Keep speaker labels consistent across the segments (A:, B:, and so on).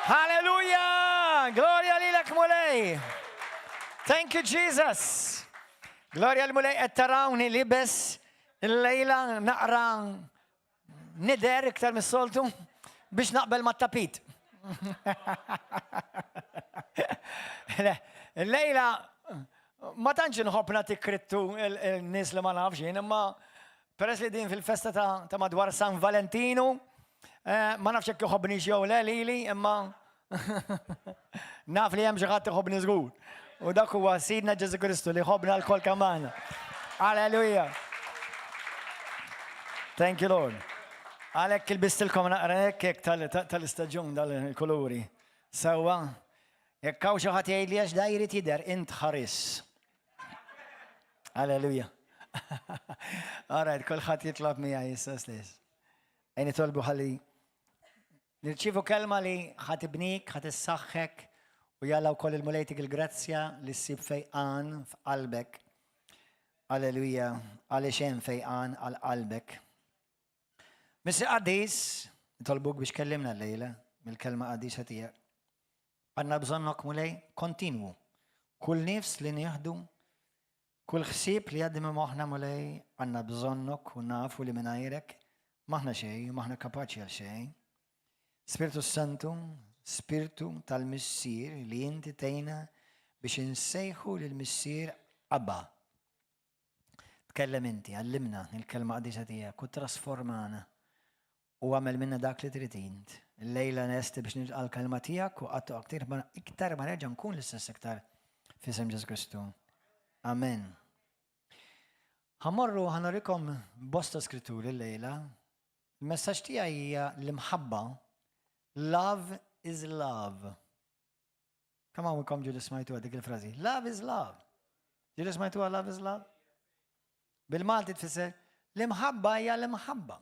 A: Halleluja! Glorja lilek Mulej! Thank you Jesus! Glorja l-Mulej qed tarawni libes il-lejla naqra nider iktar mis-soltu biex naqbel mat-tapit. Lejla ma tantx inħobb nagħti krittu il-nies li ma nafx jien, imma peress li din fil-festa ta' madwar San Valentinu, eh, ma nafx jekk iħobbni jew le lili, imma naf li hemm xi ħadd iħobbni żgur. U dak huwa Sidna Ġesu Kristu li ħobbna l-kol kemm aħna. Alleluja. Thank you, Lord. Għalhekk ilbistilkom naqra hekk tal-istaġun dal-kuluri. Sewwa, jekk hawn xi ħadd jgħidli għax da jrid jidher, int ħaris. Alleluja. All right, kulħadd jitlob miegħi issa stess. Ejn nitolbu ħalli nirċievu kelma li ħa tibnik, ħa tissaħħek u jalla wkoll il-Mulej tik il-grazzja li ssib fejqan f'qalbek. Alleluja, għaliex hemm fejqan għal qalbek. Missier qaddis, nitolbuk biex kellimna llejla mill-kelma qaddisa tiegħek. Għandna bżonnok Mulej kontinwu. Kull nifs li nieħdu, kull ħsieb li jgħaddi minn moħħna Mulej, għandna bżonnok u nafu li mingħajrek m'aħna xejn u m'aħna kapaċi għal xejn. Spirtu Santu, Spirtu tal-Missier li inti tgħinna biex insejħu lill-Missier Abba. Tkellem inti, għallimna il-kelma qadisa tiegħek u trasformana u agħmel minna dak li trid int. Illejla lesti biex nilqa' l-kelma tiegħek u qatt aktar ma iktar ma nerġa' nkun l-istess iktar f'isem Ġesu Kristu. Amen. Ħa mmorru ħa nurikom bosta skritturi llejla. Il-messaġġ tiegħi hija l-imħabba. Love is love. Kemm hawn minnkom ġieli smajtuha dik il-frażi? Love is love. Ġieli smajtuha love is love? Bil-Malti tfisser l-imħabba hija l-imħabba.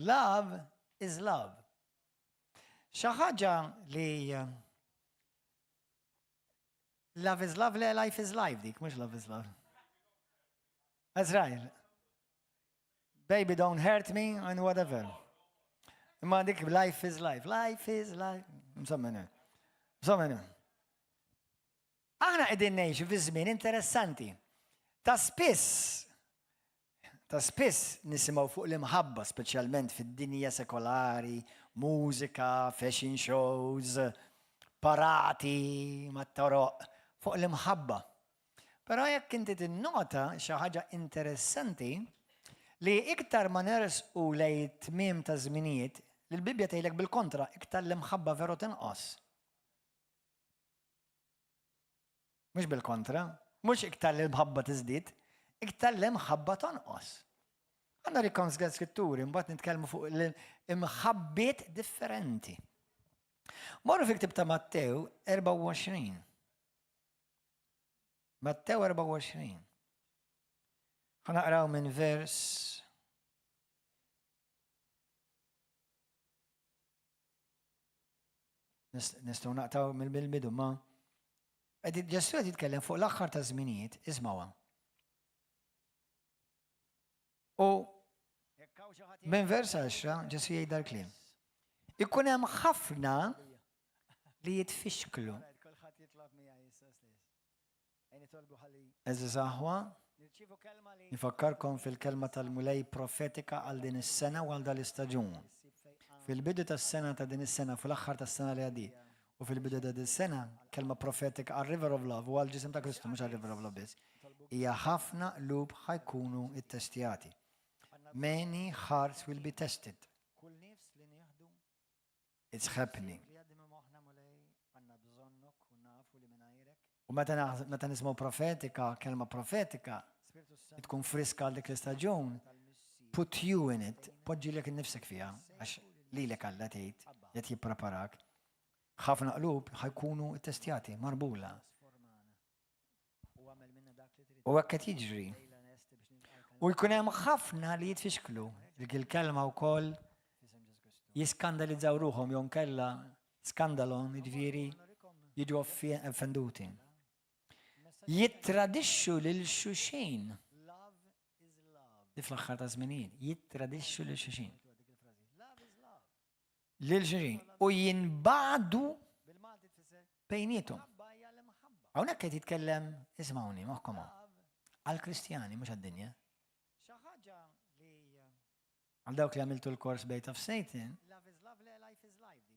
A: Love is love. Xi ħaġa li eh, love is love le life is life dik, mhux love is love. That's right. Baby don't hurt me and whatever. Imma dik life is life, life is life. Insomma, insomma. Aħna qegħdin ngħixu fi żmien interessanti. Ta' spiss, ta' spiss nisimgħu fuq l-imħabba, speċjalment fid-dinja sekolari, mużika, fashion shows, parati mat-toroq, fuq l-imħabba. Però jekk inti tinnota xi ħaġa interessanti li iktar ma nersqu lejn it-tmiem ta' żminijiet, li l-Bibbja tgħidlek bil-kontra, iktar l-imħabba veru tinqos. Mhux bil-kontra, mhux iktar l-imħabba tiżdied, iktar l-imħabba tonqos. Għandna rikom skritturi, mbagħad nitkellmu fuq l-imħabbiet differenti. Morru fi ktib ta' Mattew 24. Mattew 24. Ħa naqraw minn vers Nistgħu naqtaw mill-bidu ma Ġesù qed jitkellem fuq l-aħħar ta' żminijiet, ismawha. U minn vers 10 Ġesù jgħid dal-kliem. Ikun hemm ħafna li jitfixklu. Għeżież aħwa, nfakkarkom fil-kelma tal-Mulej profetika għal din is-sena u għal dal-istaġun. Fil-bidu tas-sena ta' din is-sena, fl-aħħar tas-sena li għaddiet, u fil-bidu ta' din is-sena, kelma profetika għal River of Love u għal ġisem ta' Kristu, mhux għal River of Love biss, hija ħafna qlub ħa jkunu ttestjati. Many hearts will be tested. It's happening. U meta meta nisimgħu profetika, kelma profetika, tkun friska għal dik l-istaġun, put you in it, poġġi lek innifsek fiha, għax lilek Alla tgħid, qed jippreparak. Ħafna qlub ħajkunu ttestjati, marbula. U hekk qed jiġri. U jkun hemm ħafna li jitfixklu. Dik il-kelma wkoll jiskandalizzaw ruħhom jew nkella skandalon, jiġifieri jiġu offenduti. Jittradixxu lil xulxin. Di fl-aħħar ta' żminijiet, jittradixxu lil xulxin. Lil xulxin u jinbagħdu bejniethom. Hawnhekk qed jitkellem, ismgħuni, moħħkom hawn. Għall-Kristjani, mhux għad-dinja. Għal dawk li għamiltu l-kors Bait of Satan,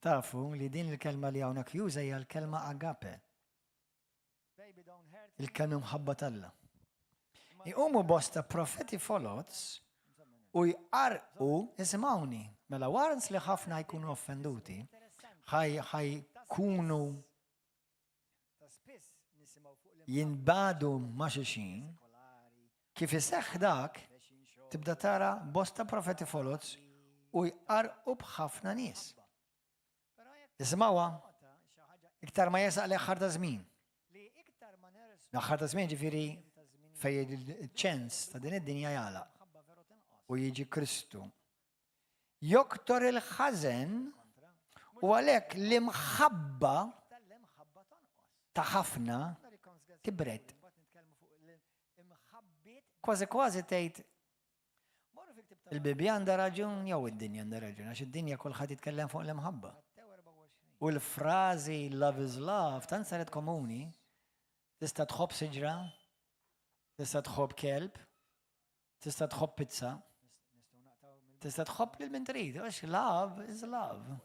A: tafu li din il-kelma li hawnhekk juża hija l-kelma agape. Il-kelma mħabba t'Alla. Iqumu bosta profeti foloz u jqarqu isimgħuni. Mela warns li ħafna jkunu offenduti, ħajkunu jinbadu ma' xulxin, kif iseħħ dak, tibda tara bosta profeti foloz u jqarqu b'ħafna nies. Isimgħuha, iktar ma jesaq l-aħħar ta' żmien. L-aħħar ta' żmien ġifieri fej il-ċens ta' din id-dinja jagħlaq u jiġi Kristu. Joktor il-ħażen u għalhekk l-imħabba ta' ħafna tibred. Kważi kważi tgħid Il-Bibbja għandha raġun jew id-dinja għandha raġun, għax id-dinja kulħadd jitkellem fuq l-imħabba. U l-frażi love is love tant saret komuni, tista' tħobb siġra, tista' tħobb kelb, tista' tħobb pizza, tista' tħobb lil min trid, għax love is love.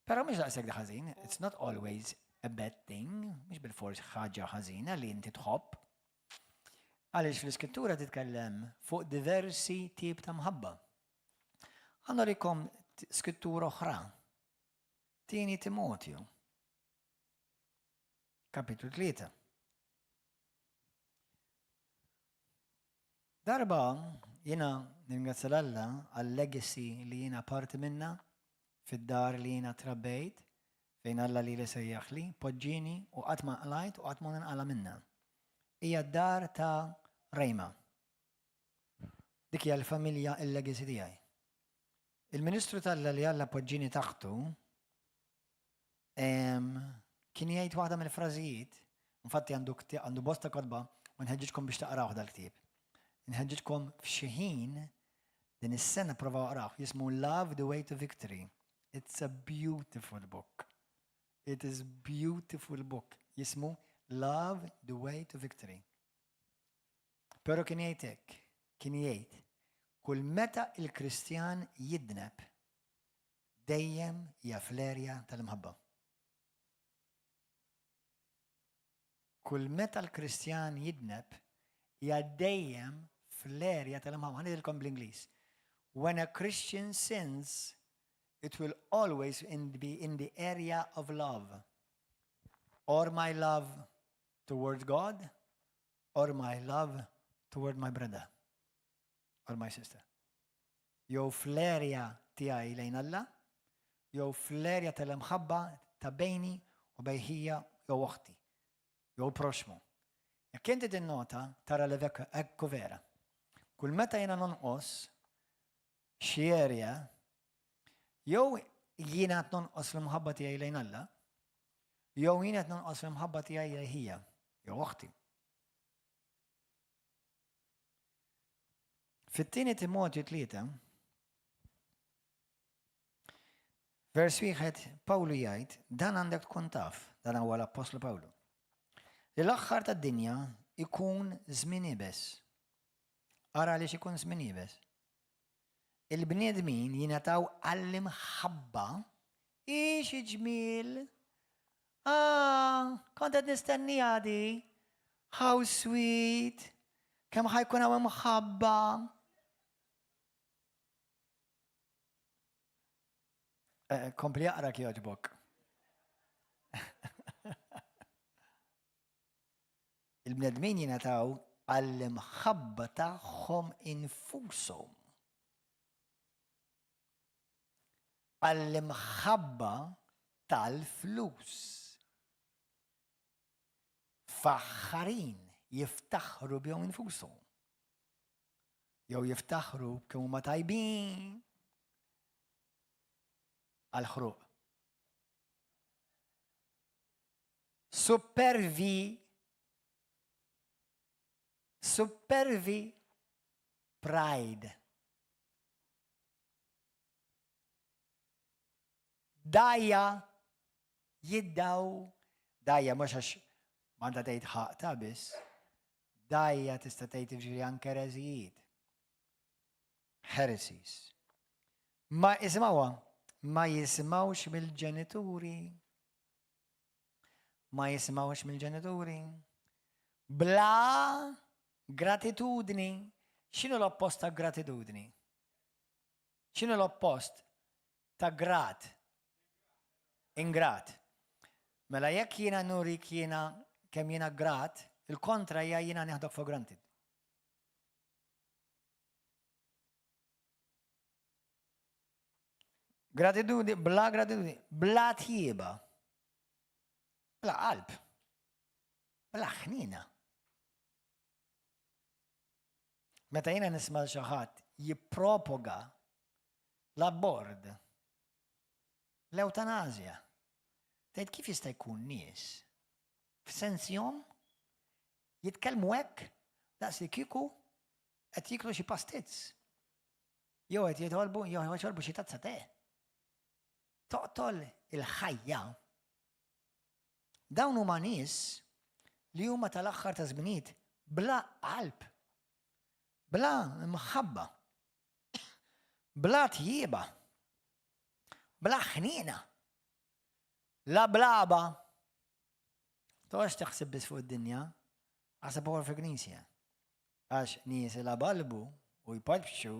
A: Però mhux daqshekk ħażin, it's not always a bad thing, mhux bil-fors ħaġa ħażina li inti tħobb. Għaliex fl-iskrittura titkellem fuq diversi tip ta' mħabba. Ħanorikom skrittura oħra. Tieni Timotju. Kapitlu 3. Darba jiena nirringrazzja 'l Alla għal-legacy li jiena parti minnha fid-dar li jiena trabbejt, fejn Alla lili sejjaħli, poġġieni u qatt ma nqlajt u qatt ma ninqala' minnha. Hija d-dar ta' Rejma. Dik hija l-familja il-legacy tiegħi. Il-ministru t'Alla li Alla poġġieni taħtu Kien jgħid waħda mill-frażijiet, infatti għandu għandu bosta kotba u nħeġġiġkom biex taqrawh dal-ktieb. Nħeġġiġkom f'xi ħin din is-sena provaw aqrawh, jismu Love the Way to Victory. It's a beautiful book. It is beautiful book. Jismu Love the Way to Victory. Pero kien jgħid hekk, kien jgħid, kull meta il-Kristjan jidneb, dejjem hija fl-erja tal-imħabba. Kull meta l-Kristjan jidneb, hija dejjem fl-erja tal-imħabba. Ħa ngħidilkom bl-Ingliż. When a Christian sins, it will always in be in the area of love. Or my love toward God, or my love toward my brother or my sister. Jew fl-erja tiegħi lejn Alla, jew fl-erja tal-imħabba ta' bejni u bejn ħija jew oħti, jew proxmu. Jekk inti tinnota, tara li vekk hekk vera. Kull meta jiena nonqos xi erja, jew jiena qed nonqos l-imħabba tiegħi lejn Alla, jew jiena qed nonqos l-imħabba tiegħi lejn ħija jew oħti. Fit-tieni Timotju 3, vers wieħed Pawlu jgħid, dan għandek tkun taf, dan huwa l-Appostlu Pawlu. Li l-aħħar tad-dinja ikun żmien iebes. Ara għaliex ikun żmien iebes. Il-bniedmin jingħataw għall-imħabba hi xi ġmiel. Ah, kont qed nistenniha di. How sweet. Kemm ħa jkun hawn imħabba. Eh, kompli aqra kjoġbok. Il-bnedmin jingħataw għall-imħabba tagħhom infushom. Għall-imħabba tal-flus. Faħħarin jiftaħru bihom infushom. Jew jiftaħru kemm huma tajbin għall-ħruq. Supervi, supervi pride. Dajja jiddaw. Dajja mhux għax m'għandha tgħid ħaqq ta' biss. Dajja tista' tgħid ġifieri anke ereżijiet. Heresies. Ma isimgħuha, ma jisimgħux mill-ġenituri. Ma jisimgħux mill-ġenituri. Bla gratitudni. X'inhu l-oppost ta' gratitudni? X'inhu l-oppost ta' grat? Ingrat. Mela jekk jiena nurik jiena kemm jiena grat, il-kontra hija jiena nieħdok for granted. Gratitudni, bla gratitudni, bla tjieba, bla qalb, bla ħnina. Meta jiena nisma' xi ħadd jippropoga l-abord, l-eutanazja, tgħid kif jista' jkun nies f'sensihom jitkellmu hekk daqs li kieku qed jieklu xi pastizz. Jew qed jitolbu jew jixorbu xi tazza te. Toqtol il-ħajja. Dawn huma nies li huma tal-aħħar ta' żminijiet bla qalb, bla mħabba, bla tjieba, bla ħniena, la blaba. Toqgħodx taħseb biss fuq id-dinja, aħseb ukoll fil-Knisja. Għax nies ilabalbu u jpaċċu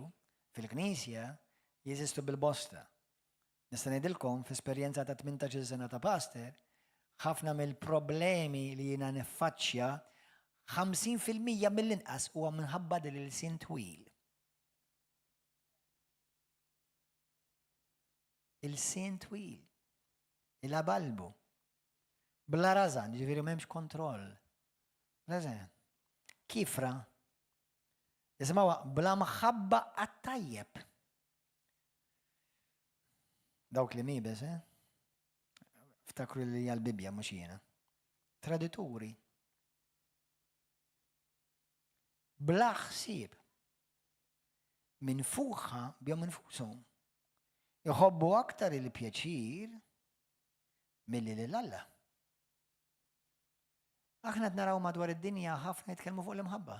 A: fil-Knisja jeżistu bil-bosta. Nista' ngħidilkom f'esperjenza ta' 18-il sena ta' pastor, ħafna mill-problemi li jiena niffaċċja, 50% mill-inqas huwa minħabba din l-ilsien twil. Ilsien twil. Ilabalbu. Bla rażan, ġifieri m'hemmx kontroll. Rażan. Kifra. Isimgħu bla mħabba għat-tajjeb. Dawk li mibes, eh? Ftakru li hija l-Bibbja mhux jiena. Tradituri. Bla ħsieb. Minn fuħa bjom infushom. Iħobbu aktar il-pjaċir milli lil Alla. Aħna qed naraw madwar id-dinja ħafna jitkellmu fuq l-imħabba.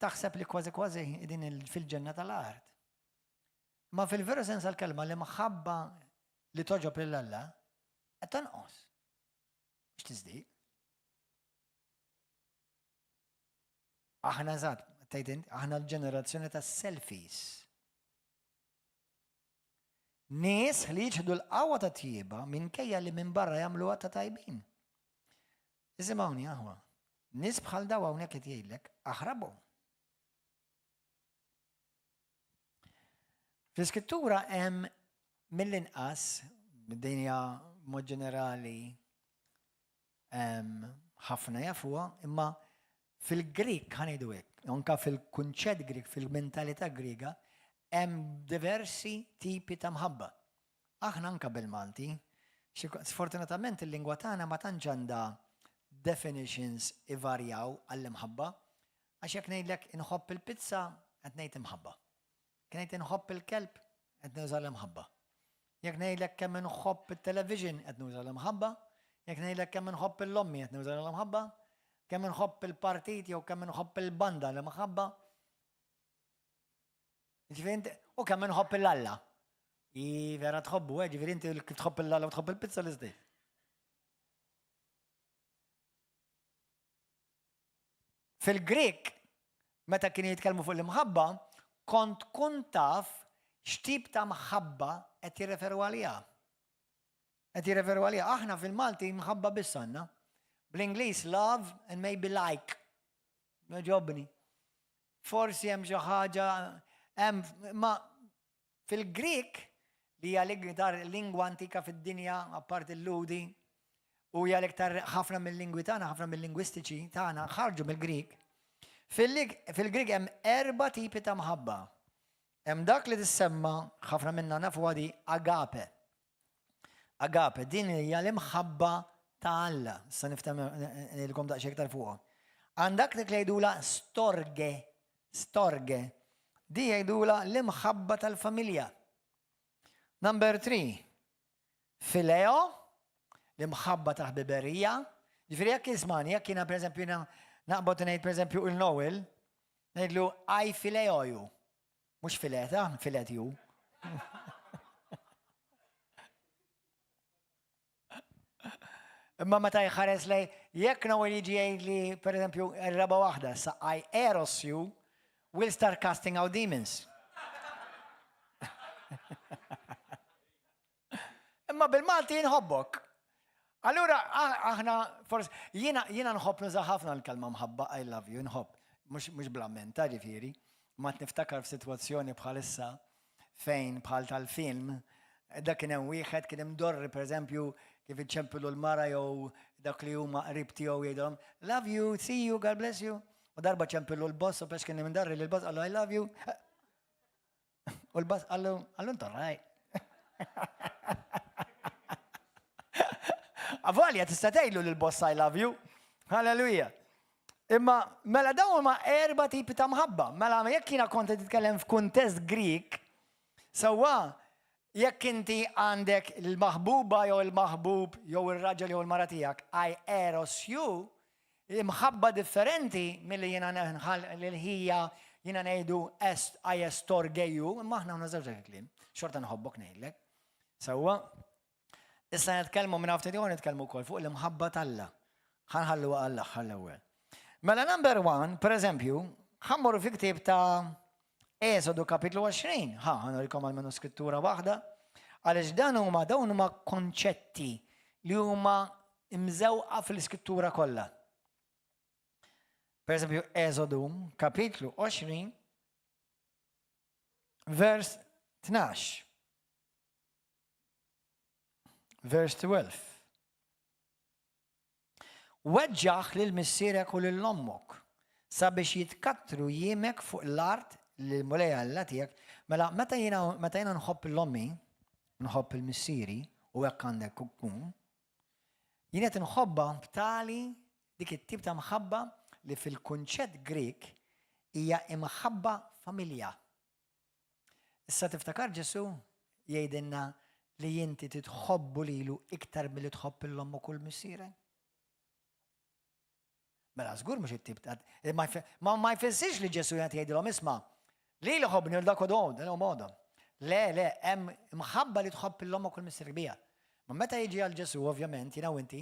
A: Taħseb li kważi kważi din fil-ġenna tal-art. Ma fil-veru sens tal-kelma l-imħabba li toġob lil Alla qed tonqos. Biex tiżdied. Aħna żgħat, tgħid aħna l-ġenerazzjoni tas-selfies. Nies li jiċħdu l-qawwa ta' tjieba minkejja li minn barra jagħmluha ta' tajbin. Isimgħuni aħwa, nies bħal daw hawnhekk qed jgħidlek aħrabhom. Fl-iskrittura hemm mill-inqas, dinja mod ġenerali ħafna jafuha, imma fil-Grik ħanejdu hekk, anka fil-kunċett Grik, fil-mentalità Griega, hemm diversi tipi ta' mħabba. Aħna anka bil-Malti, sfortunatament il-lingwa tagħna ma tantx għandha definitions ivarjaw għall-imħabba, għax jekk ngħidlek inħobb il-pizza, qed ngħid imħabba. Jekk ngħid inħobb il-kelb, qed nuża l-imħabba. Jekk ngħidlek kemm inħobb it-television, qed nuża l-imħabba. Jekk ngħidlek kemm inħobb l-ommi, qed nuża l-imħabba. Kemm inħobb il-partit jew kemm inħobb il-banda l-imħabba. Ġifieri u kemm inħobb il-Alla. I vera tħobbu, eh, ġifieri inti kif tħobb il-Alla u tħobb il-pizza l-istess. Fil-Grieg, meta kienu jitkellmu fuq l-imħabba, kont tkun taf x'tip ta' mħabba qed jirreferu għaliha. Qed jirreferu għaliha. Aħna fil-Malti mħabba biss għandna. Bl-Ingliż love and maybe like. Ġobni. Forsi hemm xi ħaġa hemm ma Fil-Grieg, li hija l-iktar lingwa antika fid-dinja, apparti l-Lhudi, u hija l-iktar ħafna mill-lingwi tagħna, ħafna mill-lingwistiċi tagħna ħarġu mill-Grieg. Fil-Grieg hemm erba' tipi ta' mħabba. Hemm dak li tissemma ħafna minna nafu di agape. Agape, din hija l-imħabba ta' Alla. Sa niftem ilkom daqsxejn iktar fuqha. Għandak dik li jgħidula storge, storge. Di jgħidula l-imħabba tal-familja. Number 3, Fileo, l-imħabba ta' ħbiberija. Ġifieri jekk ismani, jekk jiena pereżempju jiena naqbad ngħid pereżempju il Noel, ngħidlu I fileo you. Mhux fileta, filet you. Imma meta jħares lej, jekk Noel jiġi jgħidli, per eżempju, raba waħda, sa I eros you, we'll start casting out demons. Imma bil-Malti nħobbok. Allura, aħna, forsi, jiena jiena nħobb nuża ħafna l-kelma mħabba, I love you, nħobb. Mhux bl-ammenta ġifieri, ma niftakar f'sitwazzjoni bħalissa fejn bħal tal-film, dak kien hemm wieħed kien imdorri pereżempju kif iċċempilu l-mara jew dak li huma qrib tiegħu jgħidhom love you, see you, God bless you. U darba ċempilu l-boss u pex kien imdarri l-boss qallu I love you. U l-boss qallu qallu inta raj. Avolja tista' tgħidlu lill-boss I love you. Hallelujah. Imma mela dawn huma erba' tipi ta' mħabba. Mela jekk jiena kont qed titkellem f'kuntest Grieg, sewwa jekk inti għandek il-maħbuba jew il-maħbub jew ir-raġel jew il-mara tiegħek, I eros you, imħabba differenti milli jiena lil ħija jiena ngħidu est I estorgeju, imma aħna nużawx dak il-kliem. Xorta nħobbok ngħidlek. Sewwa, Issa nitkellmu minn ftit ieħor nitkellmu wkoll fuq l-imħabba t'Alla. Ħa nħalluha għall-aħħar l-ewwel. Mela number one, per eżempju, ħa mmorru fi ktieb ta' Esodu kapitlu 20. Ħa, ħa nurikom għal skrittura waħda. Għaliex dan huma dawn huma konċetti li huma imżewqa fil-iskrittura kollha. Per eżempju, Esodu kapitlu 20 vers 12. Verse 12. Weġġaħ lil missierek u lil ommok sabiex jitkattru jiemek fuq l-art li l-Mulej Alla tiegħek. Mela meta jiena meta jiena nħobb l-ommi, nħobb il-missieri u hekk għandek tkun, jien qed inħobbha b'tali dik it-tip ta' mħabba li fil-kunċett Grieg hija imħabba familja. Issa tiftakar Ġesù jgħidilna li inti titħobbu lilu iktar milli tħobb 'l ommok u 'l missierek? Mela żgur mhux it-tip ta' ma ma jfissirx li Ġesù qed jgħidilhom isma' li ħobbni u dak għodhom. Le, le, hemm imħabba li tħobb 'l ommok u 'l missierek biha. Ma meta jiġi għal Ġesù, ovvjament, jiena u inti,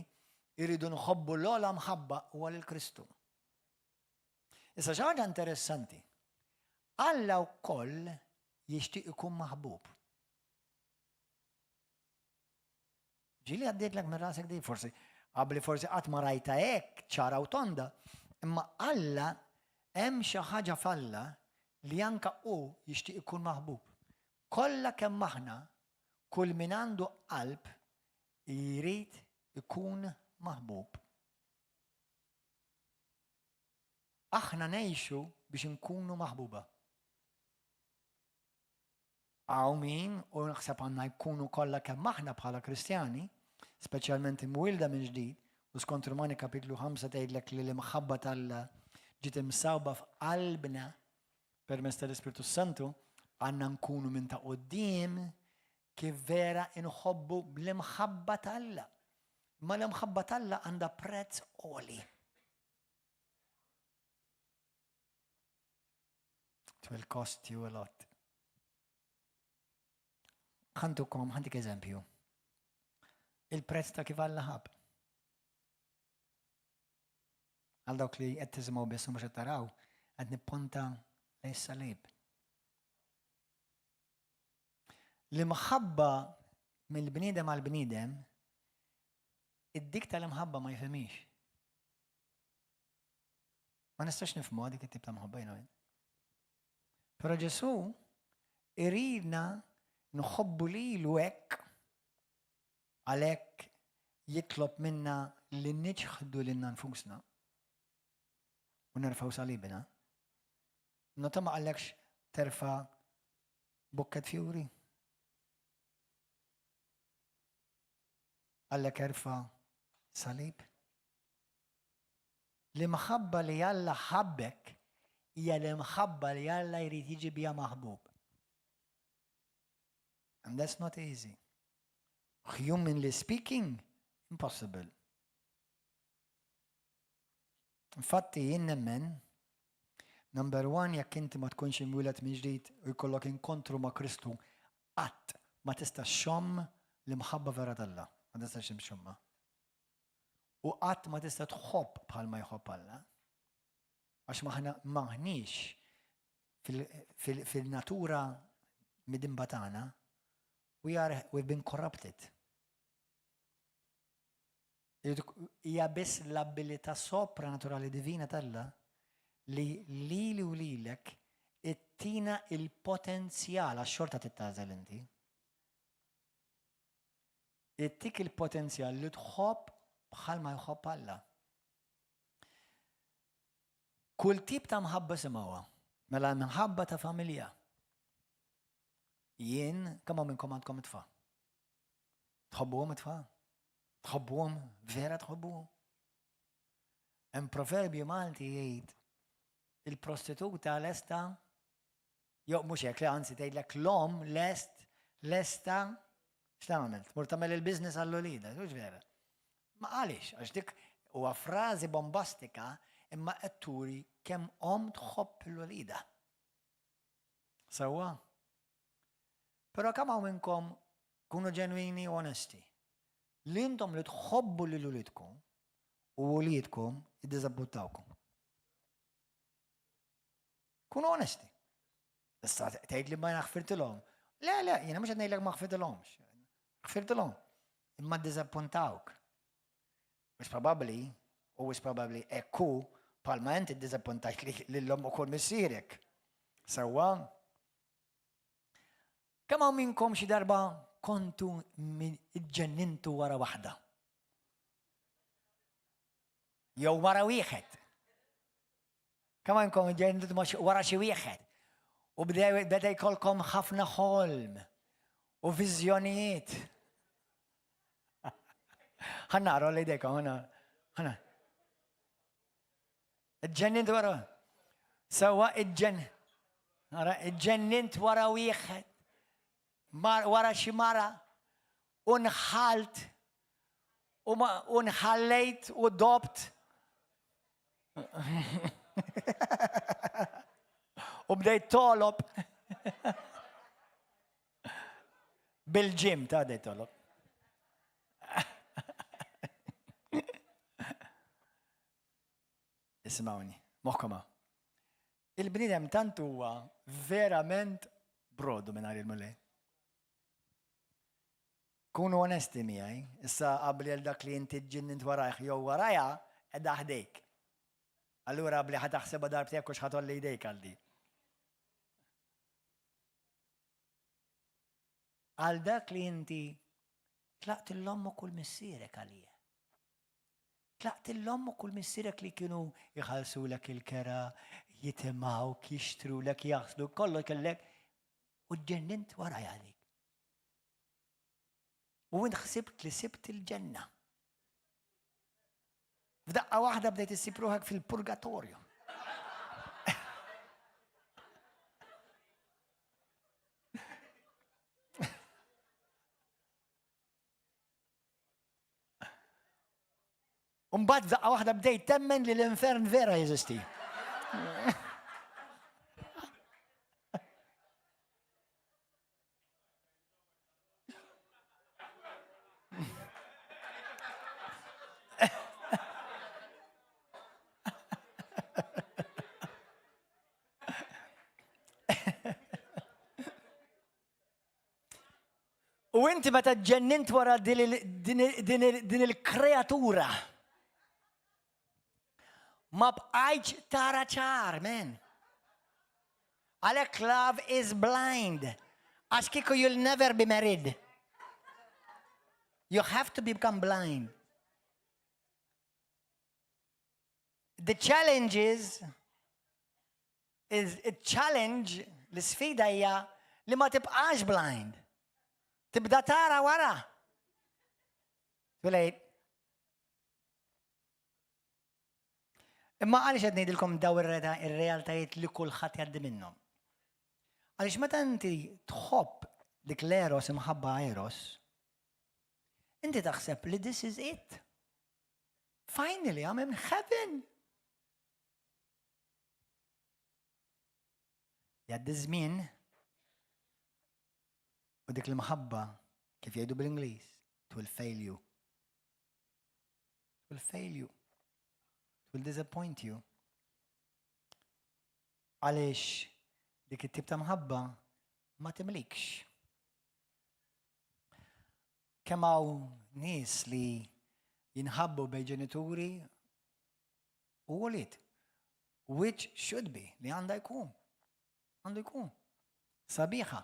A: irridu nħobbu l-ogħla mħabba huwa lil Kristu. Issa xi ħaġa interessanti. Alla wkoll jixtieq ikun maħbub. Ġieli għaddietlek minn rasek di forsi, qabli forsi qatt ma rajta hekk ċara u tonda, imma Alla hemm xi ħaġa f'Alla li anka hu jixtieq ikun maħbub. Kollha kemm aħna, kull min għandu qalb jrid ikun maħbub. Aħna ngħixu biex inkunu maħbuba. Hawn min, u naħseb għandna jkunu kollha kemm aħna bħala Kristjani, speċjalment imwielda minn ġdid, u skont Rumani kapitlu 5 tgħidlek li l-imħabba t'Alla ġiet imsawba f'qalbna permezz tal-Ispirtu Santu, għandna nkunu minn ta' quddiem kif vera inħobbu bl-imħabba t'Alla. Imma l-imħabba t'Alla għandha prezz għoli. It will cost you a lot. Ħantukom, ħantik eżempju. Il-prezz ta' kif Alla ħab. Għal dawk li qed tisimgħu biss u mhux qed taraw, qed nipponta lejn salib. L-imħabba mill-bniedem għal bniedem, id-dik tal-imħabba ma jifhimix. Ma nistax nifhmu dik it-tip ta' mħabba jiena. Però Ġesù iridna nħobbu lilu hekk għalhekk jitlob minna li niċħdu lilna nfusna u nerfgħu salibna. Nota ma qallekx terfa' bukket fjuri. Qallek erfa' salib. L-imħabba li Alla ħabbek hija l-imħabba li Alla jrid jiġi biha maħbub. And that's not easy. Humanly speaking, impossible. Infatti jien nemmen, number one, jekk inti ma tkunx imwieled minn ġdid u jkollok inkontru ma' Kristu, qatt ma tista' xxomm l-imħabba vera t'Alla. Ma tistax xomma. U qatt ma tista' tħobb bħalma jħobb Alla. Għax maħna maħniex fil-natura midinba tagħna, we are, we've been corrupted. Hija biss l-abilità sopranaturali divina t'Alla li lili u lilek ittina il-potenzjal għax xorta tittagħżel inti. Ittik il-potenzjal li tħobb bħalma jħobb Alla. Kull tip ta' mħabba simgħuha. Mela mħabba ta' familja. Jien, kemm hawn minnkom għandkom it-tfal? Tħobbuhom it-tfal? Tħobbuhom? Vera tħobbuhom? Hemm proverbju Malti jgħid il-prostituta lesta jew mhux hekk li anzi tgħidlek l-om lest lesta x'tagħmel? Tmur tagħmel il-business għall-ulida, mhux vera. Ma għaliex, għax dik huwa frażi bombastika imma qed turi kemm om tħobb l-ulida. Sewwa? Però kemm hawn minnkom kunu ġenwini u onesti. Li intom li tħobbu lil uliedkom u uliedkom iddiżappuntawkom. Kunu onesti. Issa tgħid li ma naħfirtilhom. Le, le, jiena mhux qed ngħidlek ma ħfirtilhomx. Ħfirtilhom. Imma ddiżappuntawk. Mhux probabbli, u wis probabbli hekk hu bħalma inti ddiżappuntajt lil ommok u missierek. Sewwa? Kemm hawn minnkom xi darba kontu ġennintu wara waħda? Jew wara wieħed. Kemm għandkom ġennintu wara xi wieħed? U beda jkollkom ħafna ħolm u viżjonijiet. Ħa nara li dejkom, ħa nara. Ġennint wara. Sewa iġġen. Nara, iġġennint wara wieħed. Wara xi mara. U nħalt. U nħallejt u dobt. U bdejt tolob. Bil-ġim ta' bdejt tolob. Isimgħuni, moħħkom Il-bniedem tant huwa verament brodu mingħajr il-Mulej. Kunu onesti miegħi, issa qabli għal dak li inti ġġinnint warajh jew warajha qiegħda ħdejk. Allura qabli ħa taħsibha darbtejn hux ħa tgħolli jdejk għal di. Għal dak li inti tlaqt l-ommok u l-missierek għalija. Tlaqt l-ommok u l-missierek li kienu jħallsulek il-kera, jitimgħuk, jixtrulek, jaħslu, kollu kellek u ġġennint warajha dik. U int ħsibt li sibt il-ġenna. F'daqqa waħda bdejt issib ruħek fil-purgatorju. Umbagħad f'daqqa waħda bdejt temmen li l-infern vera jeżisti. U inti meta ġennint wara din il-kreatura, ma bqajtx tara ċar, men. Għalhekk love is blind. Għax kieku you'll never be married. You have to become blind. The challenge is, il-challenge, l-sfida hija li ma tibqax blind. Tibda tara wara. Too late. Imma għaliex qed ngħidilkom daw ir-realtajiet li kulħadd jgħaddi minnhom? Għaliex meta inti tħobb Dik l-eros imħabba eros, inti taħseb li this is it. Finally, I'm in heaven. Jgħaddi żmien u dik l-imħabba kif jgħidu bl-Ingliż, it will fail you. It will fail you. It will disappoint you. Għaliex dik it-tip ta' mħabba ma timlikx. Kemm hawn nies li jinħabbu bej ġenituri u ulied. Which should be, li għandha jkun. Għandu jkun. Sabiħa.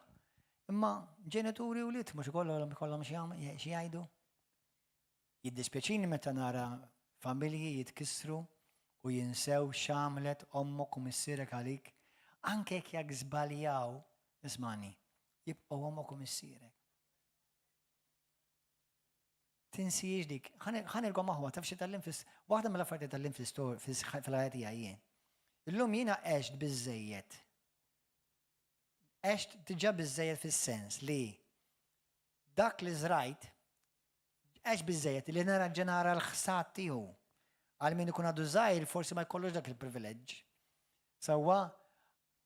A: Imma ġenituri u ulied mhux ikollhom ikollhom xi jgħidu. Jiddispjaċini meta nara familji jitkissru u jinsew x'għamlet ommok u missierek għalik, anke jekk jekk żbaljaw, ismagħni, jibqgħu ommok u missierek. Tinsijiex dik. Ħa nilkom aħwa, taf xi tgħallimt fis waħda mill-affarijiet li tgħallimt fil-ħajja tiegħi jien. Illum jiena għext biżejjed. Għext diġà biżejjed fis-sens li dak li żrajt għext biżejjed li nara ġenara l-ħsad tiegħu. Għal min ikun għadu żgħir forsi ma jkollux dak il-privileġġ. Sewwa,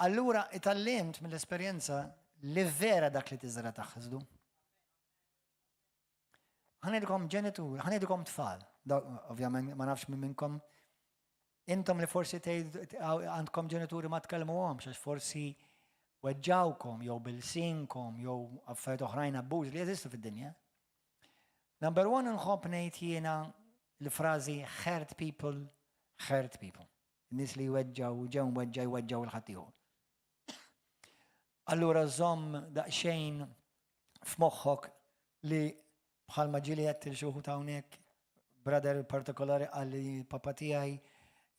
A: allura itgħallimt mill-esperjenza li vera dak li tiżra taħsdu. Ħa ngħidilkom ġenitur, ħa ngħidilkom tfal. Ovvjament ma nafx minn minnkom intom li forsi għandkom ġenituri ma tkellmuhomx għax forsi weġġawkom jew bil-sinkom jew affarijiet oħrajn abbuż li jeżistu fid-dinja. Number one nħobb ngħid jiena l-frażi hurt people, hurt people. Nies li jweġġaw, ġew mweġġa jweġġaw il-ħaddieħor. Allura żomm daqsxejn f'moħħok li bħalma ġieli għedt il xi wħud hawnhekk, brother partikolari qalli papa tiegħi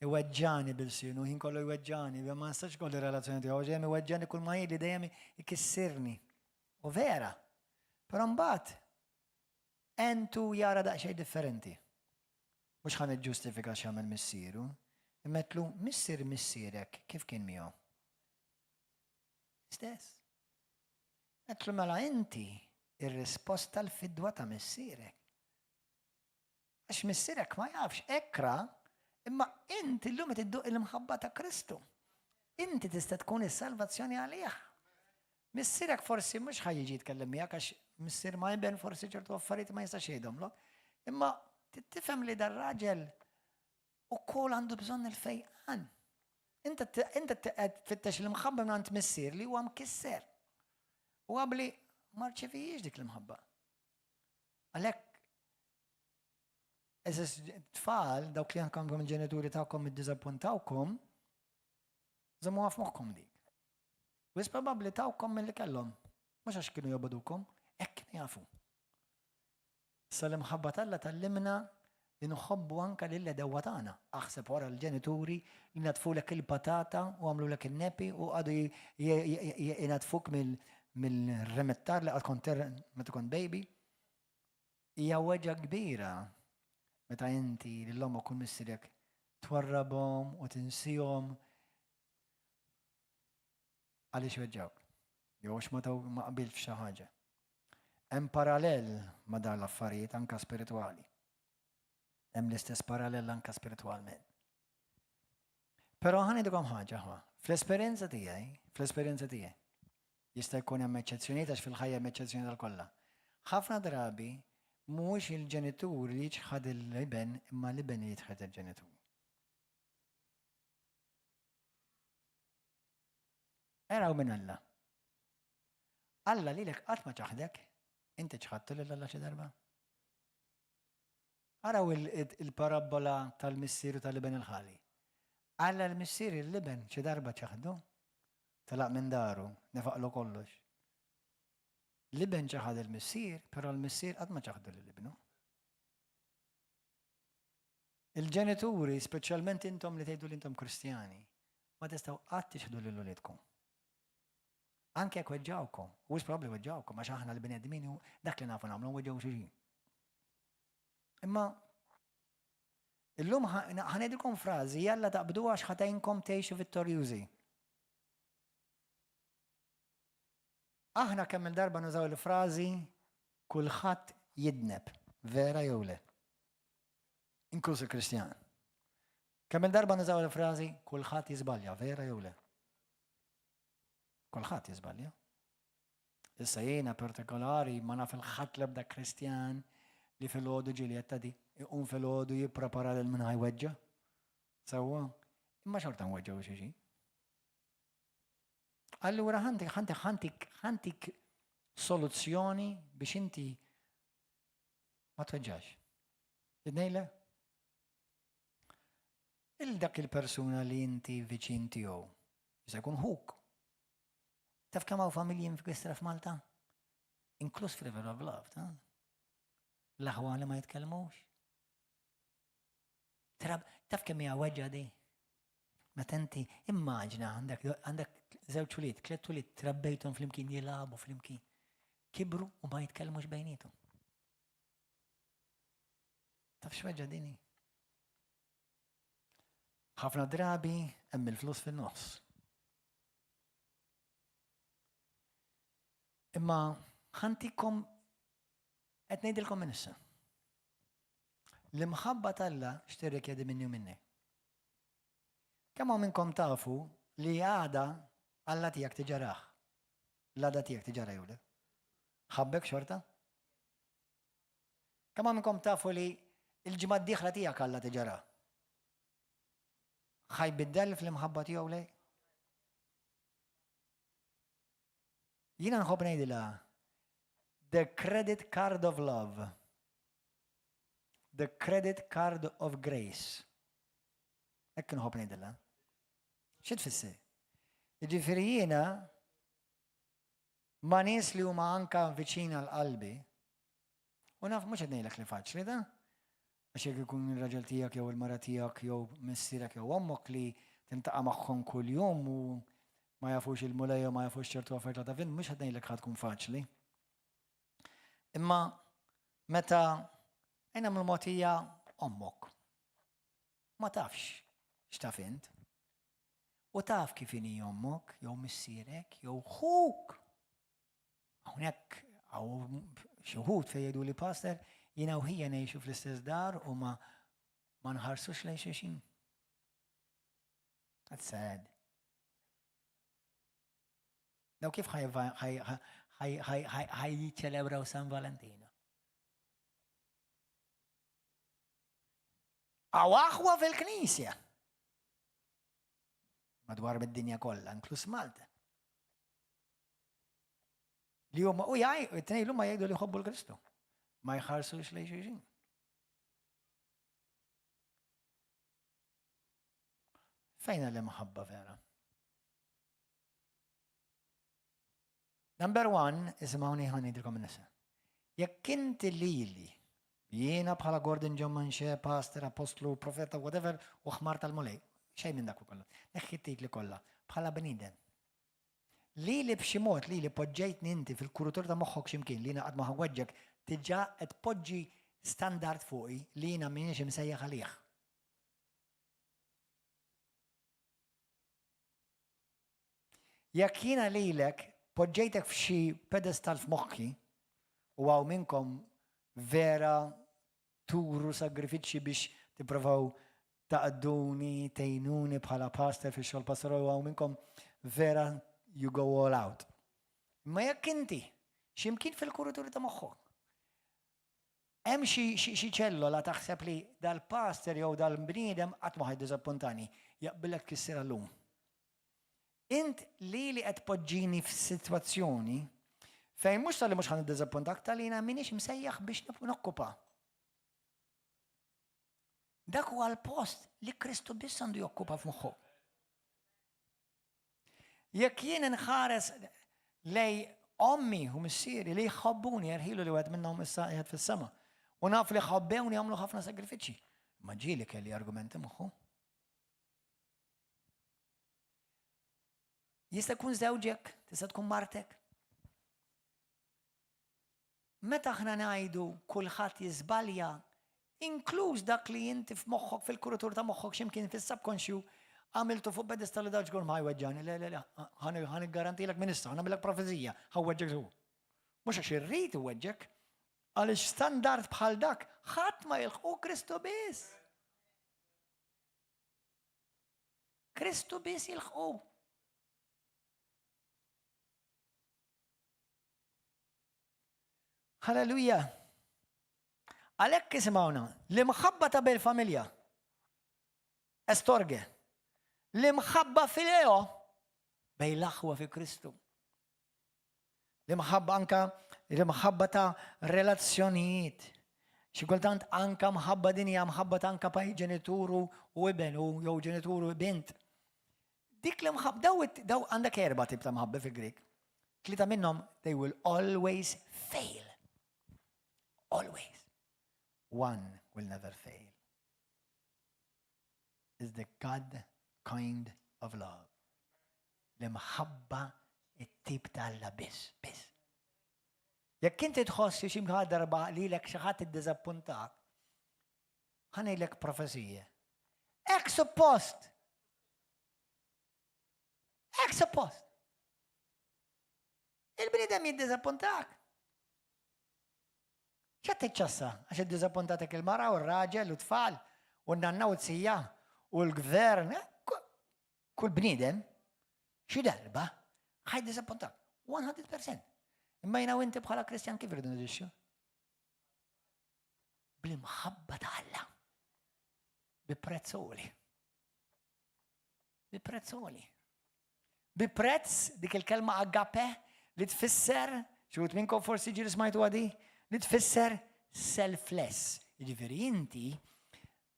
A: iweġġani bil-sienu, ħin kollu jweġġani, ma nistax kolli relazzjoni tiegħu, dejjem iweġġani kull ma jgħidli dejjem ikissirni. U vera. Però mbagħad entu jara daqsxejn differenti. Mhux ħa niġġustifika x'għamel missieru, imma għedtlu missier missierek kif kien miegħu? Stess. Għedtlu mela inti ir-risposta l-fidwa ta' missierek. Għax missierek ma jafx ekra, imma inti llum qed idduq il-mħabba ta' Kristu. Inti tista' tkun is-salvazzjoni għalih. Missierek forsi mhux ħa jiġi jitkellem miegħek għax missier ma iben forsi ċertu affarijiet ma jistax jgħidhomlok. Imma tifhem li dar-raġel ukoll għandu bżonn il-fejqan. Inta qed tfittex l-imħabba minn missier li huwa mkisser. U għabli ma rċevijiex dik l-imħabba. Għalhekk eżis tfal, dawk li għandkom il-ġenituri tagħkom iddiżappuntawkom, żommu għaf moħħkom dik. Wis probabbli tawkom milli kellhom, mhux għax kienu jobogħdukom, hekk kienu jafu. Issa l-imħabba t'Alla tgħallimna li nħobbu anka lill-għedewwa tagħna. Aħseb wara l-ġenituri li nadfulek il-patata u għamlulek in-nepi u qagħdu jnadfuk mill-remettar li qatt kont meta kont baby. Hija weġgħa kbira meta inti lil ommok u missierek twarrabhom u tinsihom Għaliex weġġgħuk? Jew għax ma taw ma qbilt f'xi ħaġa. Hemm parallel ma' dan l-affarijiet anka spiritwali. Hemm l-istess parallel anka spiritwalment. Però ħa ngħidilkom ħaġa ħwa. Fl-esperjenza tiegħi, fl-esperjenza tiegħi, jista' jkun hemm eċċezzjonijiet għax fil-ħajja hemm eċċezzjonijiet għal kollha. Ħafna drabi mhuwiex il-ġenitur li jiċħad l-iben imma l-iben li jiċħad il-ġenitur. Araw minn Alla. Alla lilek qatt ma ċaħdek, inti ċħadtu lil Alla xi darba. Araw il-parabola tal-missier u tal-iben il-ħali. Alla l-missier il-liben xi darba ċaħdu, telaq minn daru, nefaqlu kollox. L-iben ċaħad il-missier, però l-missier qatt ma ċaħdu lil ibnu. Il-ġenituri, speċjalment intom li tgħidu li intom Kristjani, ma tistgħu qatt tixħdu lil uliedkom. Anke jekk weġġawkom, u wis probabbli weġġawkom għax aħna l-bnedmin u dak li nafu nagħmlu weġġaw xulxin. Imma illum ħanedilkom frażi jalla taqbdu għax ħatajnkom tgħixu vittorjużi. Aħna kemm il-darba nużaw il-frażi kulħadd jidneb, vera jew le? Inkluż il-Kristjan. Kemm il-darba nużaw il-frażi kulħadd jiżbalja, vera jew le? Kulħadd jiżbalja. Issa jiena partikolari ma naf il-ħadd l-ebda Kristjan li fil-ħodu ġieli ta' di, iqum fil-ħodu jipprepara lil min ħajweġġa. Sewwa, imma xorta nweġġgħu xi xi. Allura ħantik, ħantik, ħantik, ħantik soluzzjoni biex inti ma tweġġax. Idnejle? Il dak il-persuna li inti viċin tiegħu. Jista' jkun ħuk. Taf kemm hawn familji mfkissra f'Malta? Inkluż f'River of Love, ta' l-aħwa li ma jitkellmux. Taf kemm hija weġġa di? Meta inti immaġina għandek għandek żewġ ulied, tliet ulied trabbejthom flimkien jilagħbu flimkien. Kibru u ma jitkellmux bejniethom. Taf x'weġġa dini? Ħafna drabi hemm il-flus fin-nofs. Imma ħantikom qed ngħidilkom minn issa. L-imħabba t'Alla x'tirrikjedi minni u minnek? Kemm hawn minnkom tafu li għada Alla tiegħek diġà rah? L-għada tiegħek diġà ra jew le? Ħabbek xorta? Kemm hawn minnkom tafu li l-ġimgħa d-dieħla tiegħek Alla diġà ra? Ħa jbiddel fl-imħabba tiegħu lejk? Jiena nħobb ngħidilha the credit card of love. The credit card of grace. Hekk nħobb ngħidilha. Xi tfisser? Jiġifieri jiena ma' nies li huma anka viċin għal qalbi, u naf mhux qed ngħidlek li faċli da, għax jekk ikun ir-raġel tiegħek jew il-mara tiegħek jew missierek jew ommok li tintaqa' magħhom kuljum u ma jafux il-Mulej u ma jafux ċertu affarijiet ta' fin, mhux qed ngħidlek ħa tkun faċli. Imma meta ejna nagħmlu mogħtija ommok. Ma tafx x'taf int. U taf kif inhi ommok, jew missierek, jew ħuk. Hawnhekk hawn xi wħud fejn jgħidu li pastor jiena u ħija ngħixu fl-istess dar u ma ma nħarsux lejn xulxin. That's sad. Daw kif ħaj jiċċelebraw San Valentino? Għaw aħwa fil-knisja. Madwar mid-dinja kollha, inkluż Malta. Li huma u jgħid, it-tnejn huma jgħidu li jħobbu l-Kristu. Ma jħarsux lejn xulxin. Fejn l-imħabba vera? Number one, isimgħuni ħa ngħidilkom nisa. Jekk inti lili, jiena bħala Gordon John Manche, pastor, apostlu, profeta, whatever, u ħmar tal-Mulej, xejn minn dak kollu. Neħħi titli kollha bħala bniedem. Lili b'xi mod lili poġġejtni inti fil-kurutur ta' moħħok x'imkien li jiena qatt ma ħa diġà qed tpoġġi standard fuqi li jiena m'iniex imsejjaħ għalih. Jekk jiena lilek poġġejtek f'xi pedestal f'moħħi u hawn minnkom vera turu sagrifiċċji biex tipprovaw taqduni, tgħinuni bħala pastor fix-xogħol pastorali u hawn minnkom vera you go all out. Imma jekk inti x'imkien fil-kurituri ta' moħħok hemm xi ċellola taħseb li dal-pastor jew dal-bniedem qatt ma ħa jiddiżappuntani, jaqbillek tkissirha llum. Int lili qed tpoġġini f'sitwazzjoni fejn mhux talli mhux ħa niddiżappuntak, talli jiena m'iniex msejjaħ biex nokkupa. Dak huwa l-post li Kristu biss għandu jokkupa f'moħħu. Jekk jien inħares lej ommi u missieri li jħobbuni jerħilu li wieħed minnhom issa qiegħed fis-sema. U naf li ħobbewni għamlu ħafna sagrifiċċji. Ma ġieli kelli argumenti moħħu. Jista' jkun żewġek, tista' tkun martek. Meta aħna ngħidu kulħadd jiżbalja, inkluż dak li inti f'moħħok fil-kurutur ta' moħħok x'imkien fis-subconscious, Għamiltu fuq pedestal li daġ ma jweġġani, le, le, le, ħan garantilek minn issa, ħan profezija, ħa weġġek żgur. Mhux għax irrid iweġġek, għaliex standard bħal dak ħadd ma jilħqu Kristu biss. Kristu biss jilħqu. Halleluja. Għalhekk isimgħuna, l-imħabba ta' bil-familja. Estorge. L-imħabba fileo bej l-aħwa fi Kristu. L-imħabba anka l-imħabba ta' relazzjonijiet. Xi kultant anka mħabba dinja, mħabba ta' anka paj ġenituru u iben u jew ġenituru u bint. Dik l-imħabba, daw, daw għandek erba tip ta' mħabba fil-Grik. Tlieta minnhom they will always fail. Always. One will never fail. Is the God kind of love. L-imħabba it-tip ta' Alla biss, biss. Jekk inti tħoss xi darba lilek xi ħadd iddiżappuntak, ħa ngħidlek profezija. Hekk suppost. Hekk suppost. Il-bniedem jiddiżappuntak. ċat tiċċassa, għax iddiżappuntatek il-mara u r-raġel u tfal u n-nanna u t-sija u l-gvern. Eh, kull bniedem xi darba ħaj diżappuntak. 100%. Imma jina u inti bħala Kristjan kif irridu nġixxu? Bl-imħabba ta' Alla. Bi prezz għoli. Bi prezz għoli. Bi prezz dik il-kelma agape li tfisser, xi minnkom forsi ġiri smajtu għadi, li tfisser selfless. Jiġifieri inti,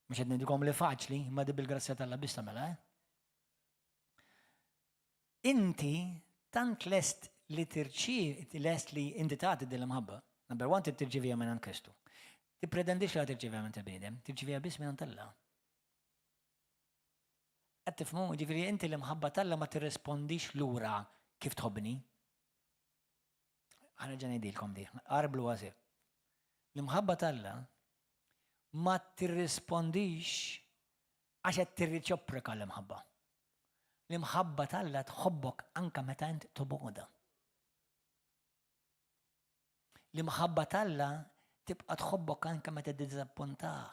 A: mhux qed ngħidilkom li faċli, imma di bil-grazzja tal biss tagħmilha, eh? Inti tant lest li tirċi, lest li inti tagħti din l-imħabba. Number one, tirċivija minn Kristu. Tippretendix li tirċivija minn il-bniedem, tirċivija biss minn Alla. Qed tifhmu, ġifieri inti l-imħabba t'Alla ma tirrispondix lura kif tħobbni. Ħa nerġa' ngħidilkom di, arblu għasir. L-imħabba t'Alla ma tirrispondix għax qed tirriċoprika l-imħabba. L-imħabba t'Alla tħobbok anka meta int tobgħodha. L-imħabba t'Alla tibqa' tħobbok anka meta tiddiżappuntaha.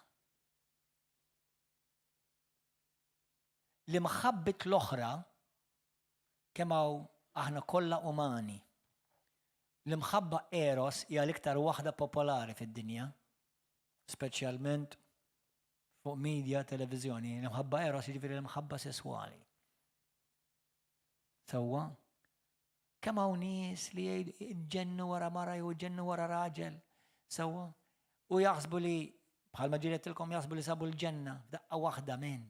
A: L-imħabbit l-oħra kemm hawn aħna kollha umani. L-imħabba eros hija l-iktar waħda popolari fid-dinja, speċjalment fuq media, televiżjoni. L-imħabba eros jiġifieri l-imħabba sesswali. Sewwa? Kemm hawn nies li ġennu wara mara jew ġennu wara raġel. Sewwa? U jaħsbu li bħalma ġiretilkom jaħsbu li sabu l-ġenna f'daqqa waħda men.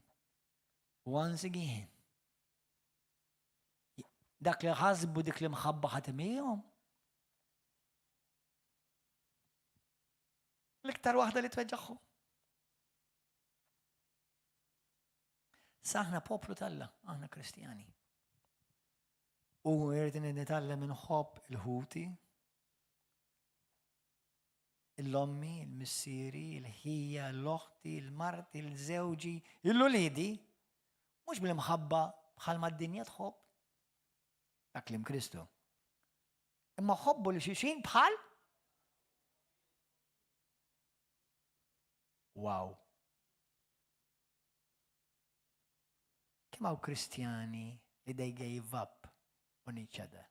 A: Once again. Dak li ħasbu dik li mħabba ħatimihom. L-iktar waħda li tweġġaħħom. Sa aħna poplu t'Alla, aħna Kristjani. U irrid nitgħallem inħobb il-ħuti, l-ommi, il-missieri, il-ħija, l-oħti, il-marti, il-żewġi, il-ulidi, mhux bil-imħabba bħalma d-dinja tħobb. Dak li Kristu. Imma ħobbu li xulxin bħal Wow. Kemm hawn Kristjani li they gave up on each other.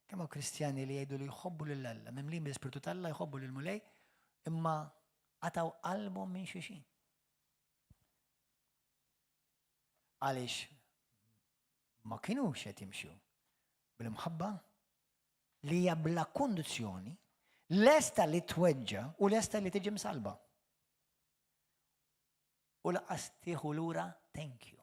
A: Kemm hawn Kristjani li jgħidu li jħobbu lil Alla, mimlin bl-Ispirtu t'Alla jħobbu lil Mulej, imma qataw qalbhom minn xulxin. Għaliex ma kinux qed jimxu bil-imħabba li hija bla kundizzjoni, lesta li tweġġa u lesta li tiġi msalba. U laqas tieħu lura thank you.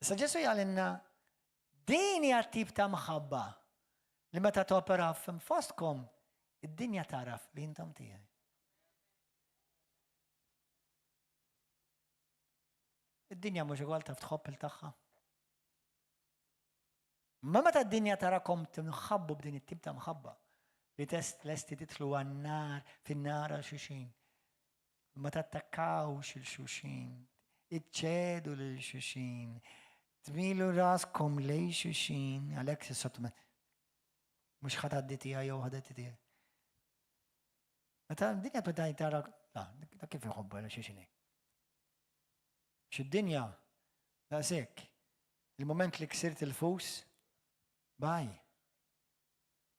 A: Issa Ġesu jgħalinna din hija tip ta' mħabba li meta topera fostkom id-dinja taraf li intom tiegħi. Id-dinja mhux ukoll taf tħobb il tagħha. Ma meta d-dinja tarakom tinħabbu b'din it-tip ta' mħabba. Li test lesti titlu għan-nar, fin-nar għal xulxin. Ma tattakkawx il xulxin. Iċċedu lil xulxin. Tmilu raskom lej xulxin, għalhekk se sottomet. Mhux ħa tgħaddi tiegħi jew ħa tgħaddi tiegħi. Meta d-dinja tibda tara, dak kif iħobbu għal xulxin. Xid-dinja daqshekk. Il-moment li ksirt il-fus, baj.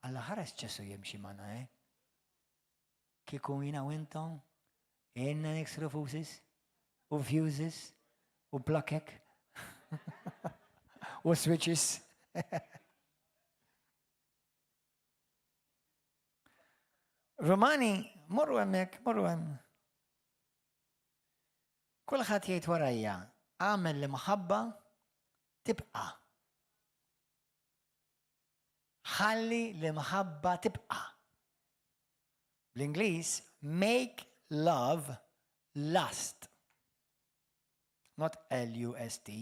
A: Alla ħares Ġesu jimxi magħna, eh? Kieku jiena u intom, jenna niksru fuses u fuses u plakek u switches. Romani, morru hemmhekk, morru hemm. Kulħadd jgħid warajja, għamel l-imħabba tibqa'. Ħalli l-imħabba tibqa'. Bl-Ingliż, make love last. Not L-U-S-T,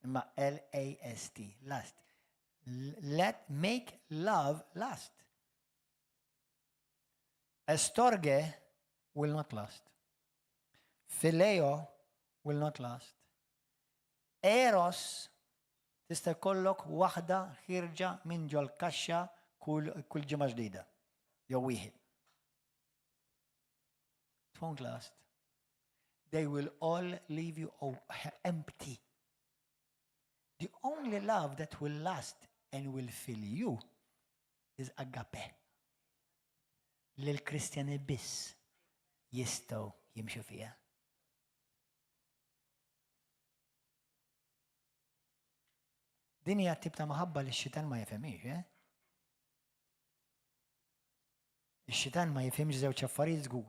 A: imma L-A-S-T, last. Let make love last. Estorge will not last. Phileo will not last. Eros tista' jkollok waħda ħierġa minn ġol-kaxxa kull kull ġimgħa ġdida. Jew wieħed. It won't last. They will all leave you empty. The only love that will last and will fill you is agape. Li l-Kristjani biss jistgħu jimxu fiha. Din hija tip ta' maħabba li x-xitan ma jifhimhiex, eh? Ix-xitan ma jifhimx żewġ affarijiet żgur.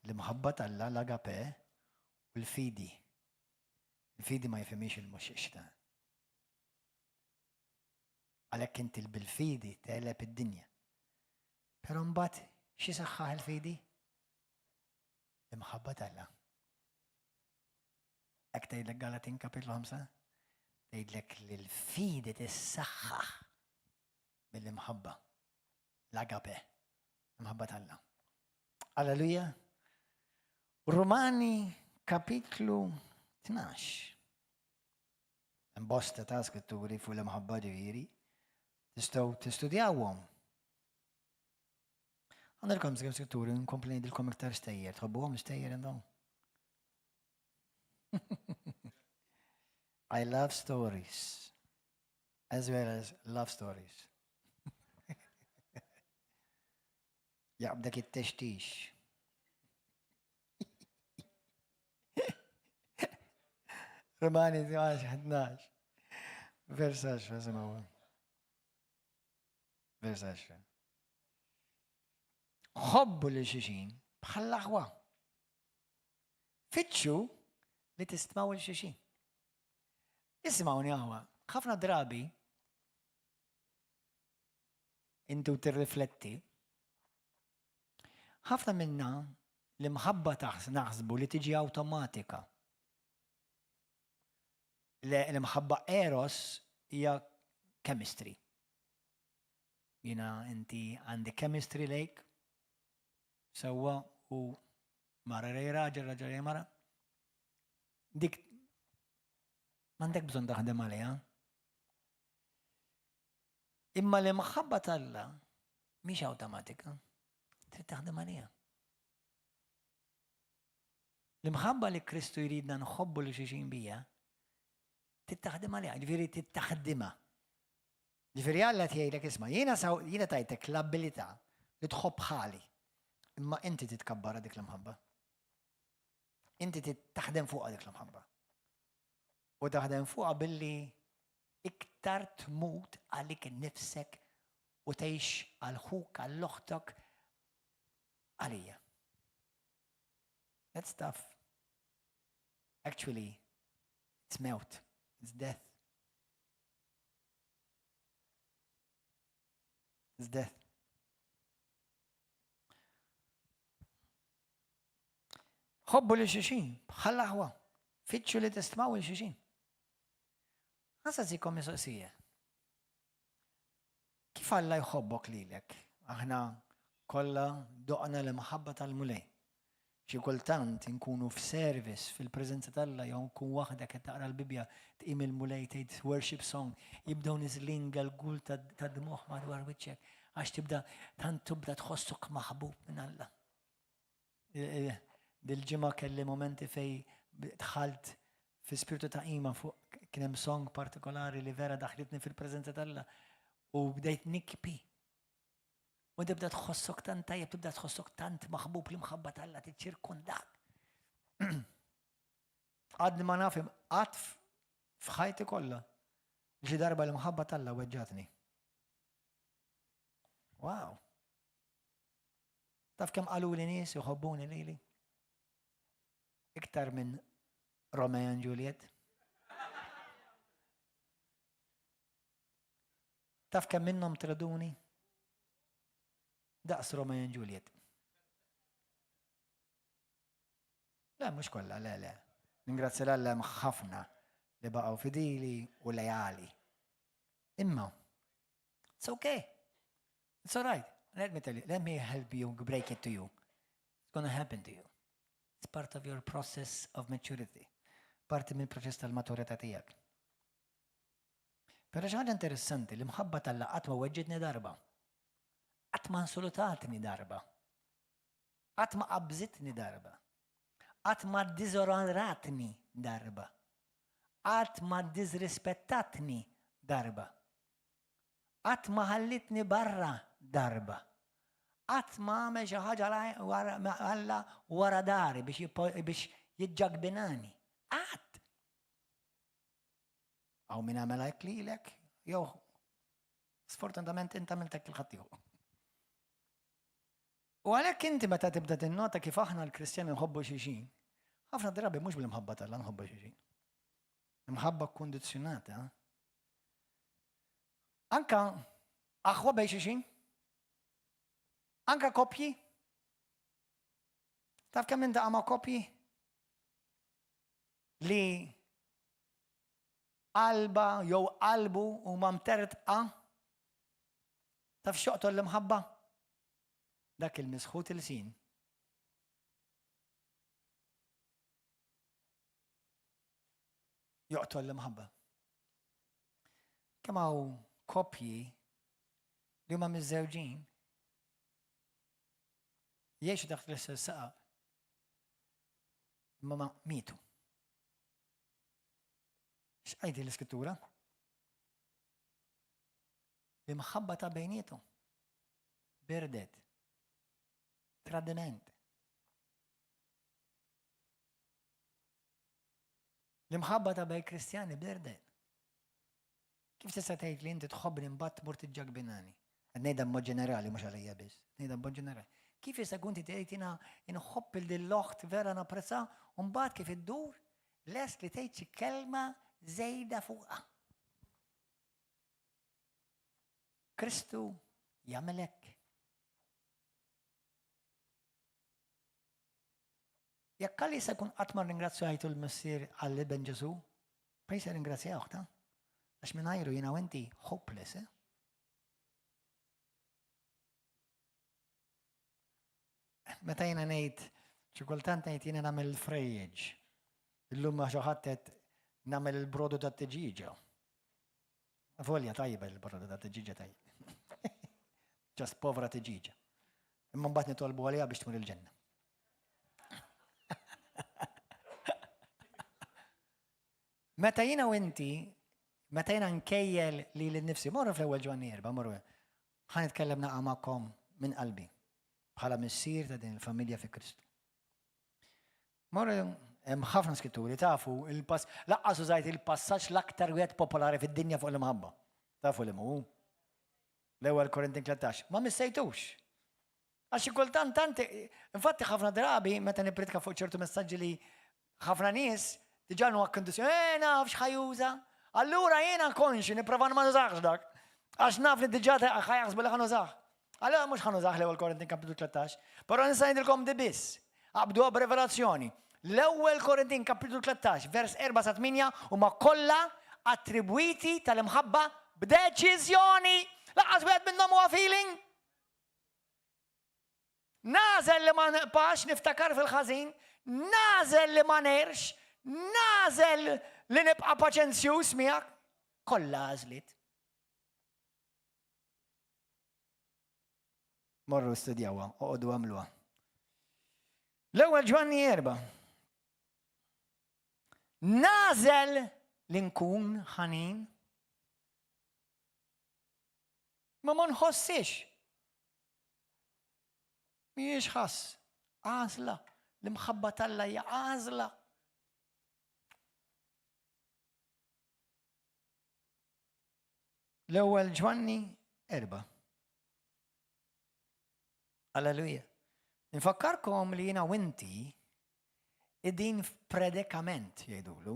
A: L-imħabba t'Alla, l-agape, u l-fidi. Il-fidi ma jifhimhiex il-xitan. Għalhekk inti bil-fidi tegħleb id-dinja. Però mbagħad xi saħħaħ il-fidi? L-imħabba t'Alla. Hekk tgħidlek Galatin kapitlu 5, tgħidlek li l-fidi tissaħħaħ mill-imħabba, l-agape, l-imħabba t'Alla. Alleluja. Rumani kapitlu 12. Bosta ta' skritturi fuq l-imħabba ġifieri. Tistgħu tistudjawhom. Għandilkom skritturi nkompli ngħidilkom iktar stejjer. Tħobbuhom stejjer intom? I love stories as well as love stories. Jaqbdek it-textix. Romani 12, vers 10, simgħu. Vers 10. Ħobbu lil xulxin bħall-aħwa. Fittxu li tistmaw il xulxin. Isimgħuni aħwa, ħafna drabi intu tirrifletti, ħafna minna l-imħabba naħsbu li tiġi awtomatika. L-imħabba eros hija chemistry. Jiena inti għandi chemistry lejk, sewwa u mara lej raġel, raġel lej mara. Dik m'għandek bżonn taħdem għaliha. Imma l-imħabba t'Alla mhix awtomatika, trid taħdem għaliha. L-imħabba li Kristu jridna nħobbu li xulxin bija, trid taħdem għaliha, ġifieri trid taħdimha. Ġifieri Alla jgħidlek isma' jiena jiena tajtek l-abilità li tħobb bħali, imma inti titkabbarha dik l-imħabba. Inti taħdem fuqha dik l-imħabba. U taħdem fuqha billi iktar tmut għalik innifsek u tgħix għal ħuk, għal oħtok, għalija. That's tough. Actually, it's mewt, it's death. It's death. Ħobbu li xuxin, bħal aħwa, fitxu li tistmaw il xuxin. Għasasikom mistoqsija. Kif Alla jħobbok lilek? Aħna Kollha doqna l-imħabba tal-Mulej. Xi kultant inkunu f'service fil-preżenza t'Alla jew nkun waħdek qed taqra l-Bibbja, tqim il-Mulej tgħid worship song, jibdew niżlin galgul ta' dmugħ madwar wiċċek għax tibda tant tibda tħossok maħbub minn Alla. Dil-ġimgħa kelli momenti fej dħalt fi spiritu ta' qima fuq kien hemm song partikolari li vera daħlitni fil-preżenza t'Alla u bdejt nikbi. U tibda tħossok tant tajjeb, tibda tħossok tant maħbub li mħabba t'Alla tiċċirkondak. Għadni ma naf qatt f'ħajti kollha xi darba l-imħabba t'Alla weġġatni. Wow. Taf kemm qaluli nies iħobbuni lili? Iktar minn Romeo and Juliet. Taf kemm minnhom traduni? Daqs Romeo and Juliet. Le, mhux kollha, le, le. Ningrazzja l hemm ħafna li baqgħu fidili u lejali. Imma, it's okay. It's all right. Let me tell you, let me help you break it to you. It's gonna happen to you. It's part of your process of maturity. Parti mill-proċess tal-maturità tiegħek. Però xi ħaġa interessanti, l-imħabba t'Alla qatt ma weġġitni darba. Qatt ma insulutatni darba. Qatt ma qabżitni darba. Qatt ma ddiżonoratni darba. Qatt ma ddisrispettatni darba. Qatt ma ħallitni barra darba. Qatt ma għamel xi ħaġa Alla wara dari biex jiġġagbinani. Qatt! Hawn min għamel hekk lilek, jew sfortunatament int għamilt hekk il-ħaddieħor. U għalhekk inti meta tibda tinnota kif aħna l-Kristjani nħobbu xulxin, ħafna drabi mhux bil-imħabba tal nħobbu xulxin. Imħabba kkondizzjonata. Anka aħwa bej xulxin, anka koppji. Taf kemm intaqa' ma' koppji li qalba jew qalbu huma mtertqa. Taf x'joqtol l-imħabba? Dak il-misħut ilsien. Joqtol l-imħabba. Kemm hawn koppji li huma miżżewġin jgħixu taħt l-istess saqaf imma ma mietu. X'qajdi l-Iskrittura? L-imħabba ta' bejnietu birdet. Tradiment. L-imħabba ta' bejn Kristjani birdet. Kif tista' tgħid li inti tħobbni mbagħad tmur tiġġagbinani? Qed ngħidha b'mod ġenerali mhux għalija biss. Ngħidha b'mod ġenerali. Kif jista' jkun inti tgħid jiena nħobb il din l-oħt vera napprezza u mbagħad kif iddur lest li tgħid xi kelma żejda fuqha. Kristu jagħmel hekk. Jekk għal jista' jkun qatt ma rringrazzjajtu l-Missier għall-Iben Ġesù, pejn se ringrazzjawh ta' għax mingħajru jiena u inti hopeless, eh? Meta jiena ngħid, xi kultant ngħid jiena nagħmel il-frejjeġ. Illum ma xi ħadd qed nagħmel il-brodu tat-tiġieġa. Volja tajba il-brodu tat-tiġieġa tajba. Ġast povra tiġieġa. Imma mbagħad nitolbu għaliha biex tmur il-ġenna. Meta jiena u inti, meta jiena nkejjel li l-nifsi, morru fl-ewwel Ġwanni erba' morru. Ħa nitkellem naqa' magħkom minn qalbi bħala missier ta' din il-familja fi Kristu. Morru hemm ħafna skritturi tafu il-pass laqqas użajt il-passaġġ l-aktar wieħed popolari fid-dinja fuq l-imħabba. Tafu li hu. L-ewwel Korintin 13. Ma missejtux. Għax xi kultant tant, infatti ħafna drabi meta nippritka fuq ċertu messaġġi li ħafna nies diġà huwa kondizjoni, eh naf x'ħajuża. Allura jiena konxi nipprova ma nużax dak. Għax naf li diġà ħajaħsbu li ħanużah. Allura mhux ħanużah l-ewwel Korintin kapitlu 13, però nista' ngħidilkom di biss. Qabduha b'revelazzjoni. L-ewwel Korintin kapitlu 13, vers 4 sa 8 huma kollha attribwiti tal-imħabba b'deċiżjoni. Lanqas wieħed minnhom huwa feeling. Nagħżel li ma nibqax niftakar fil-ħażin, nagħżel li ma ngħirx, nagħżel li nibqa' paċenzjuż miegħek. Kollha għażliet. Morru studjawha, oqogħdu għamluha. L-ewwel Ġwanni erba'. Nagħżel li nkun ħanin. Ma ma nħossix. Mhijiex ħass, għażla. L-imħabba t'Alla hija għażla. L-ewwel Ġwanni erba'. Alleluja. Nfakkarkom li jiena u inti idin f'predikament jgħidulu.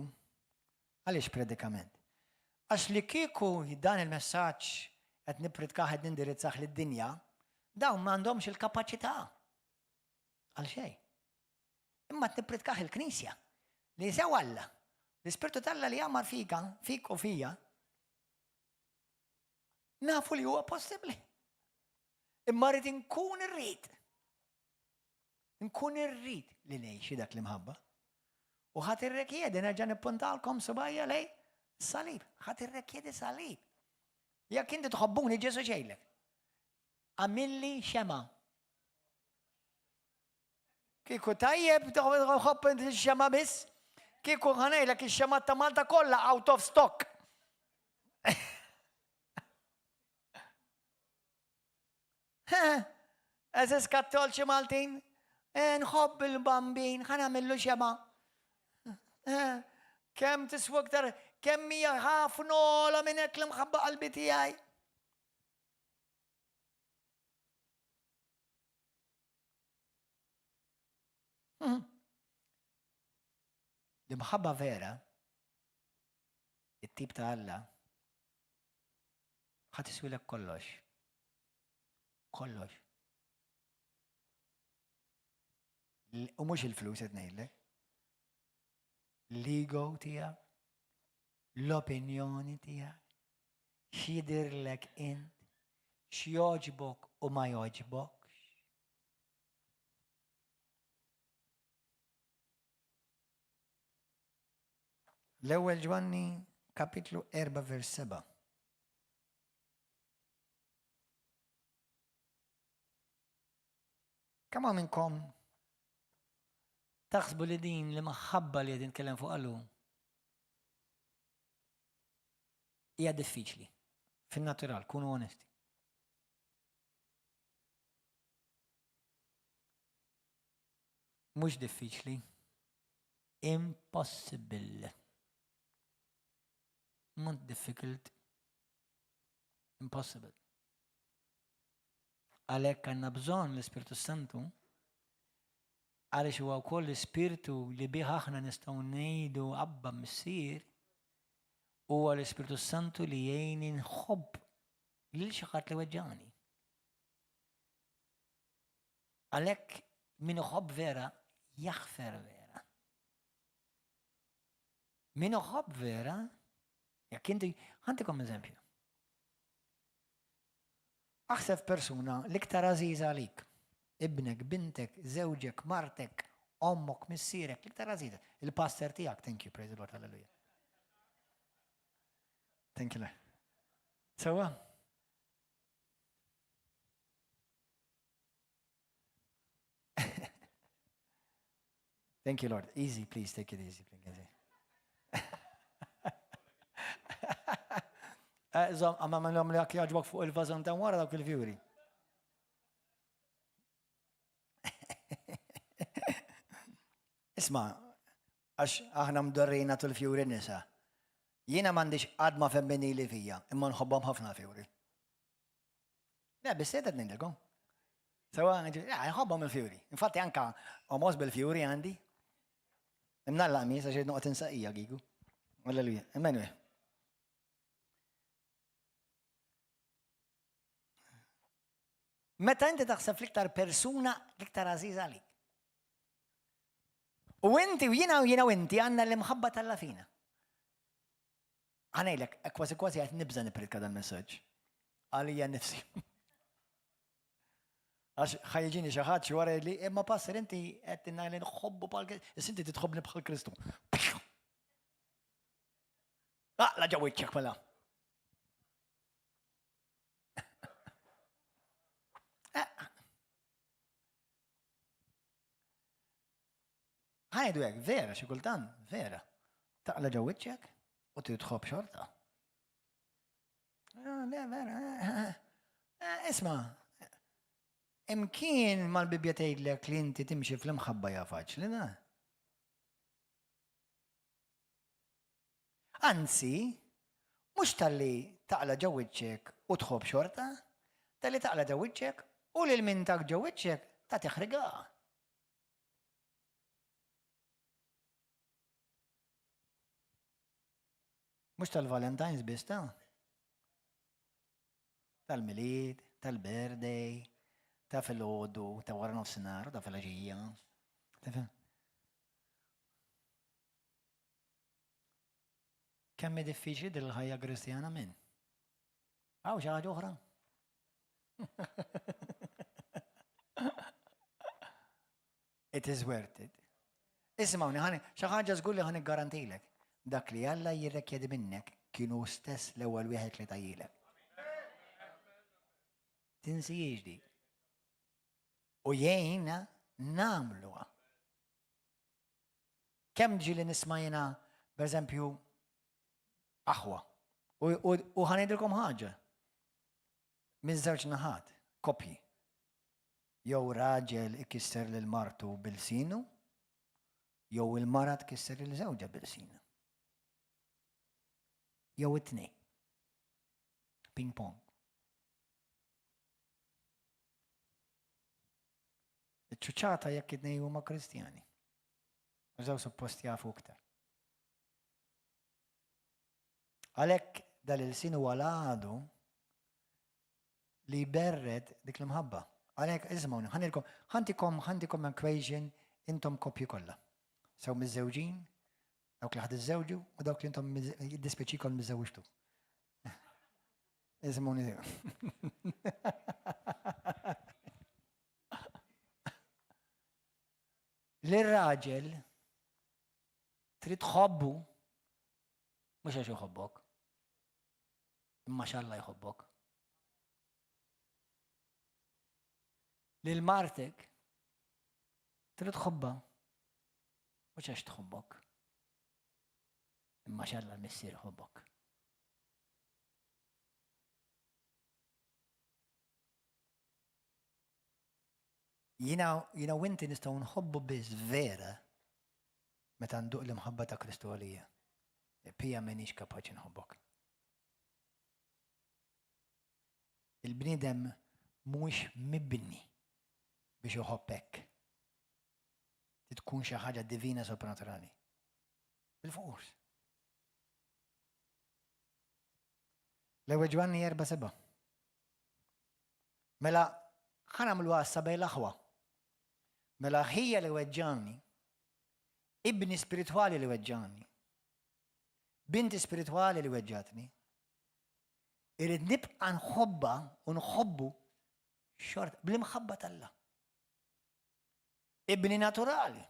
A: Għaliex predikament? Għax li kieku dan il-messaġġ qed nippridkah qed nindirizzah lid-dinja, dawn m'għandhomx il-kapaċità għal xejn. Imma qed nippridkah il-Knisja li sew Alla, l-Ispirtu t'Alla li jgħammar fika, fik u fija, nafu li huwa possibbli. Imma rrid inkun irrid. Nkun irrid li ngħixi dak l-imħabba. U ħadd irrekjedi nerġa' nippuntalkom subajja lej salib. Ħadd irrekjedi salib. Jekk inti tħobbuni Ġesu xejlek. Għamilli xema. Kieku tajjeb tħobb inti xema biss. Kieku ħanejlek ix-xema ta' Malta kollha out of stock. Eżis kattolċi Maltin, eh, nħobb il-bambin, ħa nagħmillu xema. Eh, kemm tiswa iktar, kemm hija ħafna ola minn hekk l-imħabba qalbi tiegħi. Hmm. L-imħabba vera, it-tip ta' Alla, Ħa tiswilek kollox. Kollox. U mhux il-flus qed ngħidlek. L-ego tiegħek, l-opinjoni tiegħek, x'jidirlek int, x'jogħġbok u ma jogħġbokx. L-ewwel Ġwanni kapitlu 4 vers 7. Kemm hawn minnkom taħsbu li din li maħabba li qegħdin nitkellem fuq għallu hija diffiċli. Fin-natural, kunu onesti. Mhux diffiċli. Impossible. Not difficult. Impossible. Għalhekk għandna bżonn l-Ispirtu Santu għaliex huwa wkoll l-Ispirtu li bih aħna nistgħu ngħidu Abba Missier, huwa l-Ispirtu Santu li jgħinni nħobb lil xi ħadd li weġġani. Għalhekk min iħobb vera jaħfer vera. Min iħobb vera, jekk inti, ħantikom eżempju. Aħseb persuna l-iktar għażiża għalik. Ibnek, bintek, żewġek, martek, ommok, missierek, l-iktar għażiża. Il-pastor tiegħek, thank you, praise the Lord, hallelujah. Thank you, Lord. Sewa? Thank you, Lord. Easy, please, take it easy. Please. Eh, zom, għamma ma li għak jaġbok fuq il-vazon ta' wara dawk il-fjuri. Isma, għax aħna mdorrina tul fjuri nisa. Jiena m'għandix għadma femminili fija, imma nħobbhom ħafna fjuri. Le, biss qed ngħidilkom. Sewa, nħobbhom il-fjuri. Infatti anka omos bil-fjuri għandi. Imnalla qmis għax noqgħod insaqija gigu. Alleluja. Emmanuel. Meta inti taħseb fl-iktar persuna l-iktar għażiża għalik. U inti u jiena u jiena u inti għandna l-imħabba tal-lafina. Ħa ngħidlek, kważi kważi qed nibża' nippriedka dal-messaġġ. Għalija nnifsi. Għax ħa jiġini xi ħadd xi wara jgħidli, imma pastor inti qed tinna li nħobbu bħal Issa inti titħobbni bħal Kristu. Aqla ġew wiċċek mela. Ħajdu hekk, vera, xi kultant, vera. Taqla ġew wiċċek u trid tħobb xorta. Ah, le, vera. Eh, eh, eh, isma, imkien mal-Bibja tgħidlek li inti timxi fl-imħabba ja faċli, da. Anzi, mhux talli taqla ġo wiċċek u tħobb xorta, talli taqla ġo wiċċek u lil min tak ġo wiċċek ta' teħriga. Mhux tal-Valentine's biss ta' tal-Milied, tal-birthday, ta' filgħodu, ta' wara nofsinhar, ta' filgħaxija. Kemm hi diffiċli din il-ħajja Kristjana minn? Hawn xi ħaġa oħra? It is worth it. Isimgħuni, ħani, xi ħaġa żgur li ħani garantilek. Dak li Alla jirrekjedi minnek kienu stess l-ewwel wieħed li tajilek. Tinsijiex di. U jgħinna nagħmluha. Kemm ġieli nisma' jiena, pereżempju, aħwa. U ħa ngħidilkom ħaġa. Minn żewġ naħat, koppji. Jew raġel ikisser lil martu bil-sinu, jew il-mara tkisser lil żewġha bil-sinu. Jew it-tnejn. Ping pong. Iċ-ċuċata jekk it-tnejn huma Kristjani. Użaw suppost jafu iktar. Għalhekk dal-ilsien huwa l-għadu li jberred dik l-imħabba. Għalhekk iżmuni, ħanilkom, ħantikom, ħantikom equation intom koppji kollha. Sew miżżewġin, dawk li ħad iżżewġu u dawk li intom jiddispjaċikom miżżewġtu. Iżmuni. Lir-raġel trid tħobbu mhux għax iħobbok, imma għax Alla jħobbok. Lil martek trid tħobbha mhux għax tħobbok, imma għax Alla l-Missier ħobbok. Jiena, jiena u inti nistgħu nħobbu biss vera meta nduq l-imħabba ta' Kristu għalija. Pija m'iniex kapaċi nħobbok. Il-bniedem mhuwiex mibni biex iħobb hekk. Tkun xi ħaġa divina sopranaturali. Bil-fors. L-ewwel Ġwanni 4:7. Mela ħa nagħmluha issa bejn l-aħwa. Mela ħija li weġġani, ibni spiritwali li weġġani, binti spiritwali li weġġatni, irrid nibqa' nħobba u nħobbu xort bl-imħabba t'Alla. Ibni naturali.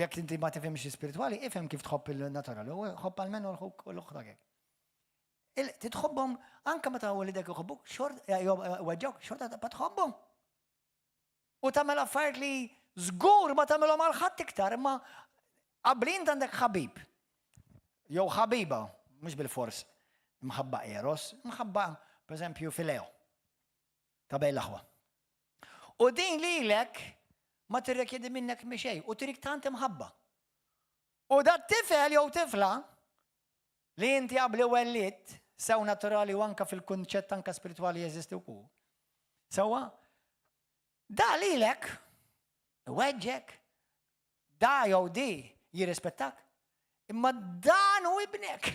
A: Jekk inti ma tifhimx spiritwali, ifhem kif tħobb il-naturali, u ħobb għalmenu l-ħuk u l-oħra Titħobbhom anke meta wlidek iħobbuk, xort eh, eh, weġġawk, xorta ta' tħobbhom. U tagħmel affarijiet li żgur ma tagħmelhom għal ħadd iktar, imma qablin għandek ħabib. Jew ħabiba, mhux bil-fors mħabba eros, mħabba pereżempju fileo. Ta' bejn l-aħwa. U din lilek ma tirrekjedi minnek xejn u tirik tant imħabba. U dat tifel jew tifla li inti qabli wellidt, sew naturali u anka fil-kunċett anka spiritwali jeżisti wkoll. Sewwa, da lilek, weġġek, da jew di jirrispettak, imma dan hu ibnek.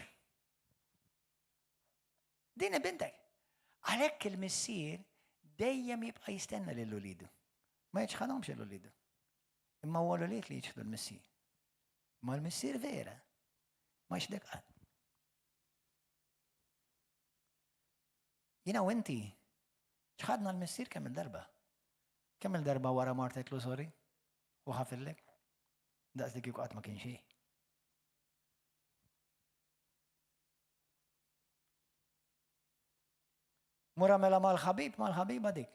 A: Din bintek. Għalhekk il-missier dejjem jibqa' jistenna lil ulidu. Ma jiċħadhomx lil ulidu. Imma huwa l-ulied li jiċħdu l-missier. Ma l-missier vera ma jixdek qatt. Jiena u inti ċħadna l-missier kemm il-darba. Kemm il-darba wara mart għedtlu sorry u ħafillek? Daqs li kieku qatt ma kien xejn. Mur għamela mal-ħabib, mal-ħabiba dik.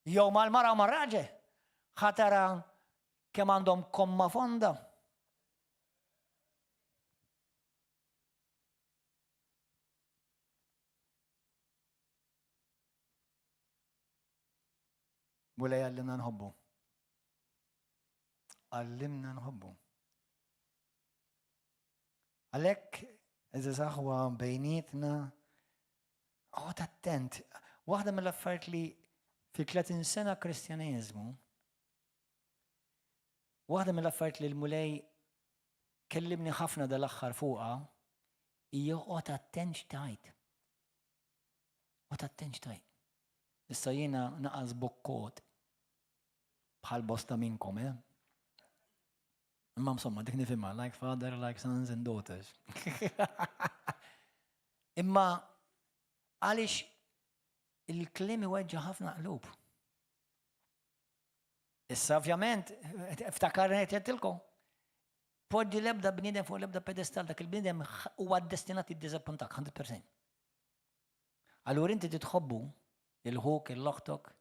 A: Jew mal-mara u mar-raġel. Ħa tara kemm għandhom komma fonda. Mulej għallimna nħobbu. Għallimna nħobbu. Għalhekk, għeżież aħwa, bejnietna, oqgħod attent. Waħda mill-affarijiet li fi 30 sena Kristjaneżmu, waħda mill-affarijiet li l-Mulej kellimni ħafna dal-aħħar fuqha, hija oqgħod attent x'tgħid. Oqgħod attent x'tgħid. Issa jiena naqas bokkot bħal bosta minnkom, eh? Imma insomma, dik nifhimha, like father, like sons and daughters. Imma għaliex il-kliem iweġġa' ħafna qlub. Issa ovvjament, ftakar ngħidilkom, poġġi l-ebda bniedem fuq l-ebda pedestal dak il-bniedem huwa destinat jiddiżappuntak 100%. Allura inti titħobbu il-ħuk, il-loħtok,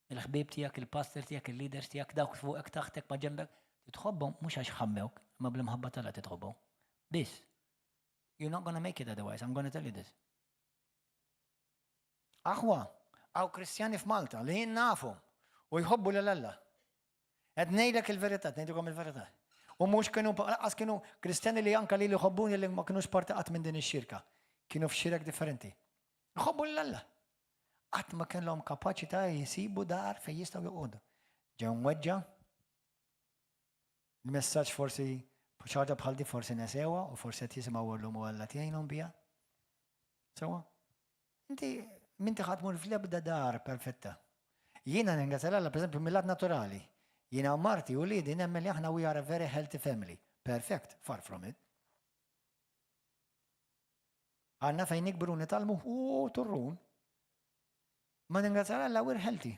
A: Il-ħbieb tiegħek, il-pastor tiegħek, il-leaders tiegħek, dawk fuqek, taħtek, ma' ġenbek, titħobbhom mhux għax ħammewk, imma bl-imħabba t'Alla titħobbhom. Biss. You're not gonna make it otherwise, I'm gonna tell you this. Aħwa, għaw Kristjani f'Malta li jien nafhom u jħobbu lil Alla. Qed ngħidlek il-verità, ngħidilkom il-verità. U mhux kienu lanqas kienu Kristjani li anka li jħobbuni li ma kinux parti qatt minn din ix-xirka. Kienu f'xirek differenti. Jħobbu lil Alla. Qatt ma kellhom kapaċità jsibu dar fejn jistgħu joqogħdu. Ġew mweġġa'. Il-messaġġ forsi xi ħaġa bħal di forsi nesewha u forsi qed jisimgħu llum u Alla tgħinhom biha. Sewwa? Inti minti ħadd mur fl-ebda dar perfetta. Jiena ningrazzja Alla, pereżempju, mill-lat naturali. Jiena u marti u liedi nemmen li aħna we are a very healthy family. Perfect, far from it. Għandna fejn nikbru nitgħallmu u turrun. Ma ningrazzja Alla we're healthy.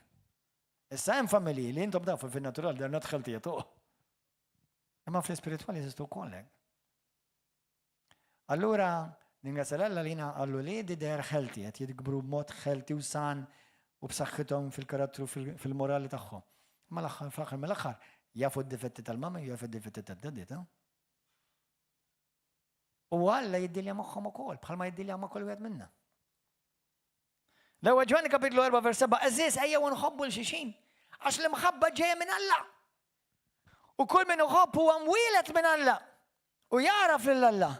A: Issa hemm familji li intom tafu fin-natural they're not healthy at all. Imma fl-ispiritwali jeżistu wkoll hekk. Allura ningrazzja Alla li jiena għallu li di they're healthy, qed jikbru b'mod healthy u san u b'saħħithom fil-karattru fil-morali tagħhom. Ma l-aħħar fl-aħħar mill-aħħar jafu d-difetti tal-mama jafu d-difetti tad-daddy ta' U Alla jiddilja magħhom ukoll, bħalma jiddilja ma' kull wieħed minna. L-ewwel Ġwanni kapitlu 4 vers 7, Għeżież ejjew nħobbu l xixin, għax l-imħabba ġejja minn Alla. U kull min iħobb huwa mwieled minn Alla u jagħraf lil Alla.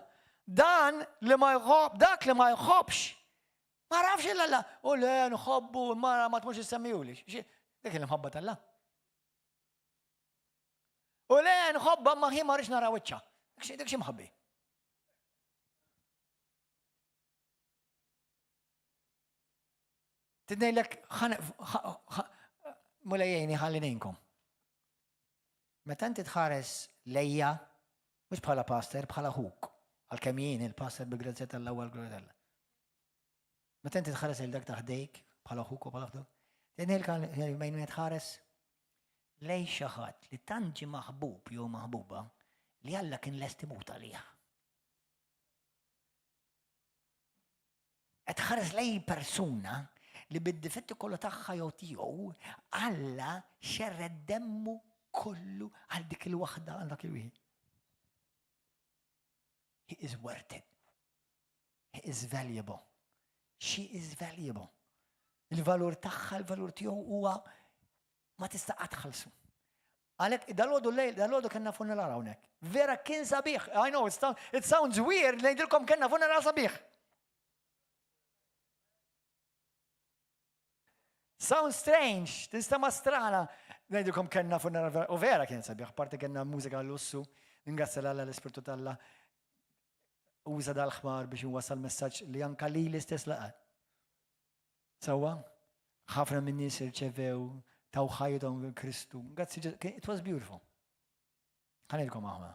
A: Dan li ma jħobb, dak li ma jħobbx, ma jagħrafx lil Alla. U le nħobbu mara ma tmux issemmihuli. Dik il-mħabba t'Alla. U le nħobba ma hi ma rridx nara wiċċha. Dik xi mħabbi. Tidnejlek mulejjeni ħalli ngħinkom. Meta inti tħares lejja, mhux bħala pastor, bħala ħuk, għalkemm jien il-pastor bi grazzja tal-ewwel glorja tal Meta inti tħares lil dak ta' ħdejk, bħala ħuk u bħala ħduk, tgħidilek bejn tħares lej xi ħadd li tant ġie maħbub jew maħbuba li Alla kien lest imut għalih. Qed tħares lej persuna li bid-difetti kollu tagħha jew tiegħu Alla xerred demmu kollu għal dik il-waħda għal dak il-wieħed. He is worth it. He is valuable. She is valuable. Il-valur tagħha, il-valur tiegħu huwa ma tista' qatt tħallsu. Għalhekk dal-għodu lejl, dal-għodu kellna funeral hawnhekk. Vera kien sabiħ. I know, it sounds weird ngħidilkom kellna funeral sabiħ. Sounds strange, tista' ma strana. Ngħidilkom kellna funeral u vera kien sabiħ, parti kellna mużika lussu, ningrazzja l-Alla l-Ispirtu t'Alla uża dal-ħmar biex nwassal messaġġ li anka li l-istess laqat. Sewwa, ħafna minn nies irċevew taw ħajjithom Kristu. Grazzi, it was beautiful. Ħanilkom aħna.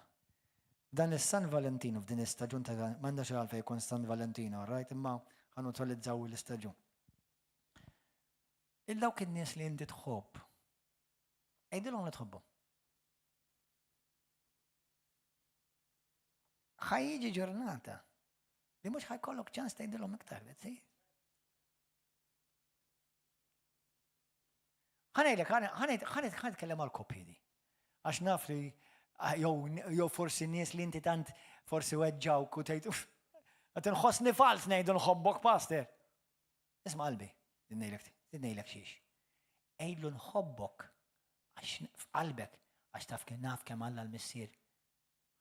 A: Dan is-San Valentino f'din istaġun ta' m'għandax għalfejn jkun San Valentino, right? Imma ħanutilizzaw l-istaġun. Il dawk in-nies li inti tħobb, għidilhom li tħobbhom. Ħa jiġi ġurnata li mhux ħa jkollok ċans tgħidilhom iktar, let's see. Ħa ngħidlek, ħa nitkellem għal koppji di. Għax naf li ah, jew forsi nies li inti tant forsi weġġawk u tgħid uff, qed inħossni fals ngħidu nħobbok pastor. Isma' qalbi, ngħidlek, ngħidlek xiex. Għidlu nħobbok għax f'qalbek għax taf kien naf kemm Alla l-Missier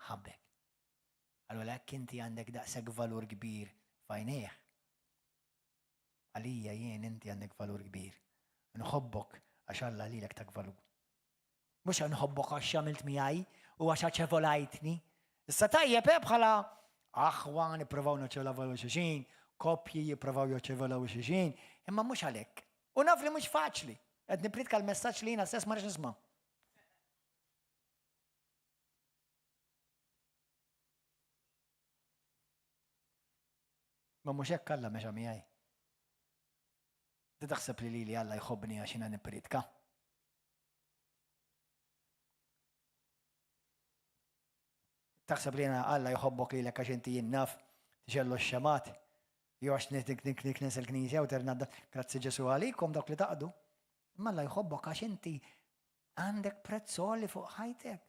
A: ħabbek. Allura hekk inti għandek daqshekk valur kbir f'għajnejh. Għalija jien inti għandek valur kbir. Nħobbok għax Alla lilek tak valur. Mhux nħobbok għax għamilt miegħi u għax aċevolajtni. Issa tajjeb eh bħala aħwa nippruvaw naċevolaw xulxin, koppji jipprovaw jaċevolaw xulxin, imma mhux għalhekk. U naf li mhux faċli. Qed nippritka l-messaġġ li jiena stess ma rridx nisma'. Ma mhux hekk Alla mexa miegħi. Inti taħseb li lili Alla jħobbni għax jiena nippritka? Taħseb li jiena Alla jħobbok lilek għax inti jien naf tixellu x-xemat jew għax niknes il-knisja u terna grazzi Ġesu għalikom dawk li taqdu. Imma Alla jħobbok għax inti għandek prezz għoli fuq ħajtek.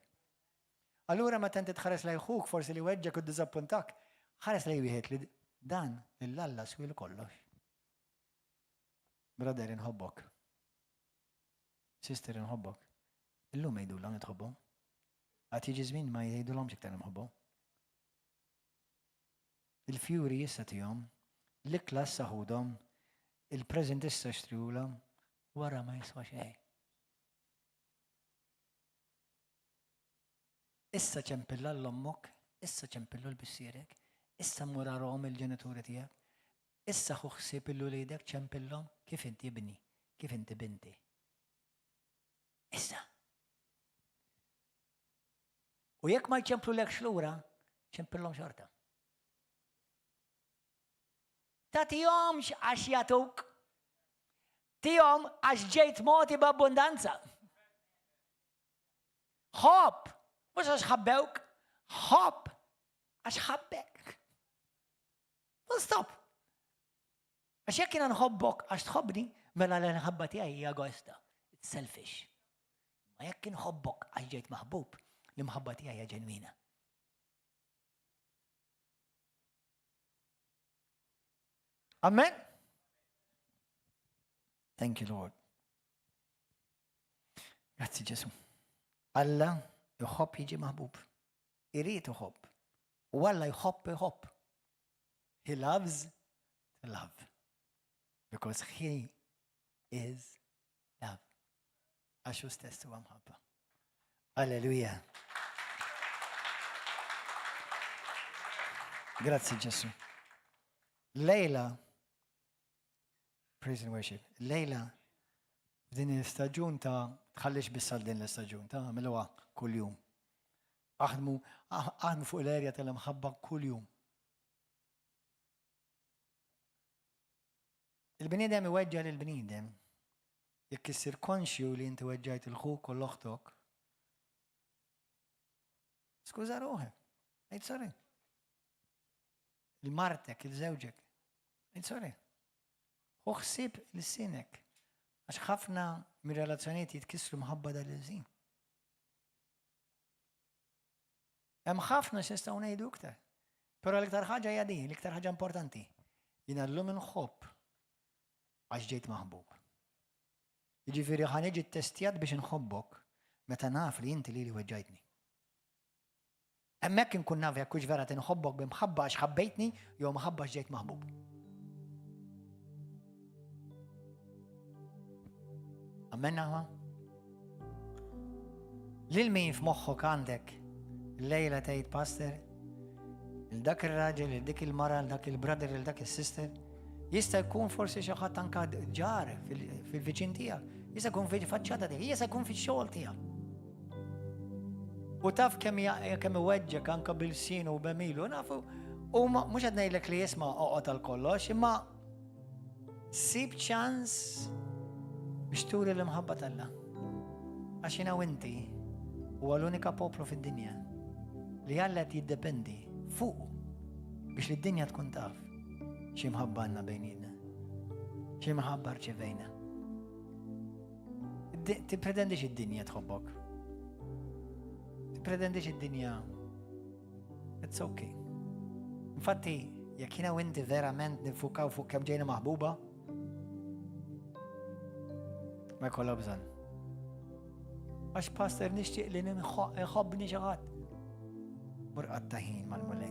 A: Allura meta inti tħares lejn ħuk forsi li weġġek u ddiżappuntak, ħares lejn wieħed li dan lil Alla swielu kollox. Brother inħobbok. Sister inħobbok. Illum għidulhom li tħobbhom. Għad jiġi żmien ma jgħidulhomx iktar inħobbhom. Il-fjuri issa tihom, l-ikla issa ħudhom, il-present issa xtriulhom, wara ma jiswa xejn. Issa ċempilla l-ommok, issa ċempillu l-missierek, issa mur arahom il-ġenituri tiegħek, issa ħu ħsieb il-uliedek ċempillhom kif inti ibni, kif inti binti. Issa. U jekk ma jċemplulekx lura, ċempillhom xorta. Tagħtihomx għax jagħtuk. Tihom għax ġejt mogħti b'abbundanza. Ħobb, mhux għax ħabbewk, ħobb għax ħabbek. Full stop. Għax jekk jiena nħobbok għax tħobbni, mela l-ħabba tiegħi hija egoista. It's selfish. Ma jekk inħobbok għax ġejt maħbub, l-imħabba tiegħi hija ġenwina. Amen? Thank you, Lord. Grazzi Ġesu. Alla jħobb jiġi maħbub. Irid iħobb. U Alla jħobb iħobb. He loves to love. Because he is love. Għax hu stess huwa mħabba. Alleluja. Grazzi Ġesu. Lejla, praise and worship, lejla f'din l-istaġun ta' tħallix biss għal din l-istaġun ta' għamiluha kuljum. Aħdmu, aħdmu fuq l-erja tal-imħabba kuljum. Il-bniedem iweġġa' lill-bniedem. Jekk issir konxju li inti weġġajt 'il ħuk u 'l oħtok, skuża ruħek, għid sorry. Il martek, il żewġek, għid sorry. Ħu ħsieb l-sinek, għax ħafna mir-relazzjonijiet jitkissru mħabba dal-ilżin. Hemm ħafna x'nistgħu ngħidu iktar. Però l-iktar ħaġa hija din, l-iktar ħaġa importanti. Jiena llum inħobb għax ġejt maħbub. Jiġifieri ħa niġi ttestjat biex inħobbok meta naf li inti lili weġġajtni. Hemmhekk inkun naf jekk hux vera tinħobbok b'imħabba għax ħabbejtni jew mħabba għax ġejt maħbub. Amen aħwa? Lil min f'moħħok għandek lejla tgħid pastor, il dak ir-raġel, il dik il-mara, il dak il-brother, il dak is-sister, jista' jkun forsi xi ħadd anka ġar fil-viċin tiegħek, jista' jkun fil-faċċata tiegħek, jista' jkun fix-xogħol tiegħek. U taf kemm kemm iweġġek anka bil-sin u b'emilu, nafu, u mhux qed ngħidlek li jisma' oqgħod għal kollox, imma Sib ċans Biex turi l-imħabba t'Alla. Għax jiena u inti huwa l-unika poplu fid-dinja li Alla qed jiddependi fuq biex li d-dinja tkun taf xi mħabba għandna bejnietna. Xi mħabba rċevejna. Tippretendix id-dinja tħobbok. Tippretendix id-dinja It's okay. Infatti, jekk jiena u inti verament nifukaw fuq kemm ġejna maħbuba, ma jkollha bżonn. Għax pastor nixtieq li nħobbni xi ħadd. Mur qatta ħin mal-mulej.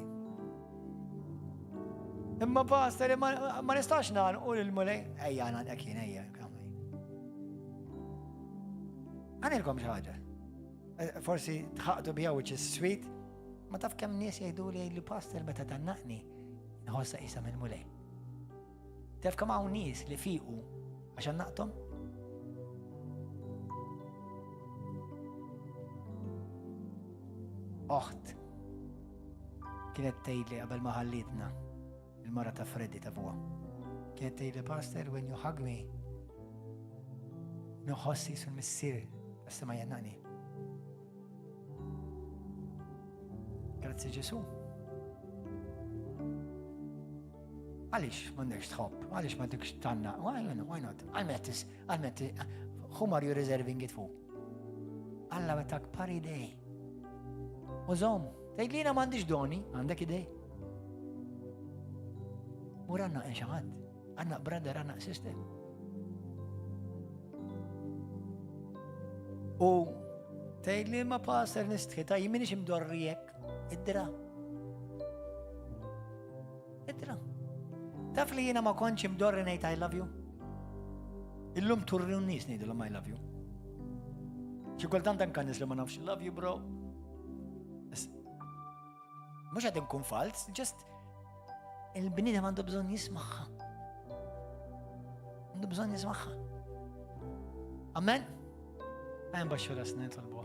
A: Imma pastor ma nistax nagħlqu lill-mulej. Ejja nagħlqek jien ejja. Għanilkom xi ħaġa. Eh, forsi tħaqdu bija which is sweet, ma taf kemm nies jgħidu li li pastor meta tannaqni nħossa qisha mill-mulej. Taf kemm hawn nies li fiqu għax għannaqthom? Oħt kienet tgħidli qabel ma ħallitna il-mara ta' Freddy ta' fuqha. Kienet tgħidli pastor when you hug me nħoss jisu l-missier tas-sema jgħannaqni. Grazzi Ġesu. Għaliex m'għandekx tħobb, għaliex m'għandekx tanna, why not, why not? Għalmet, għalmet, whom are you reserving it for? Alla metak par idej. Użom, tgħid li jiena m'għandix doni, għandek idej. Mur għandna xi ħadd, għandna brother, għandna sister. U tgħid li ma pastor nistħi ta' jien minix imdorri hekk, id-dra. Id-dra. Taf li jiena ma kontx imdorri ngħid I love you? Illum turri n-nies ngħidilhom I love you. Xi kultant anke nies li ma nafx love you bro. Mhux qed inkun falz, just il-bniedem għandu bżonn jismagħha. Għandu bżonn jismagħha. Amen? Għajn baxxu rasna nitolbu.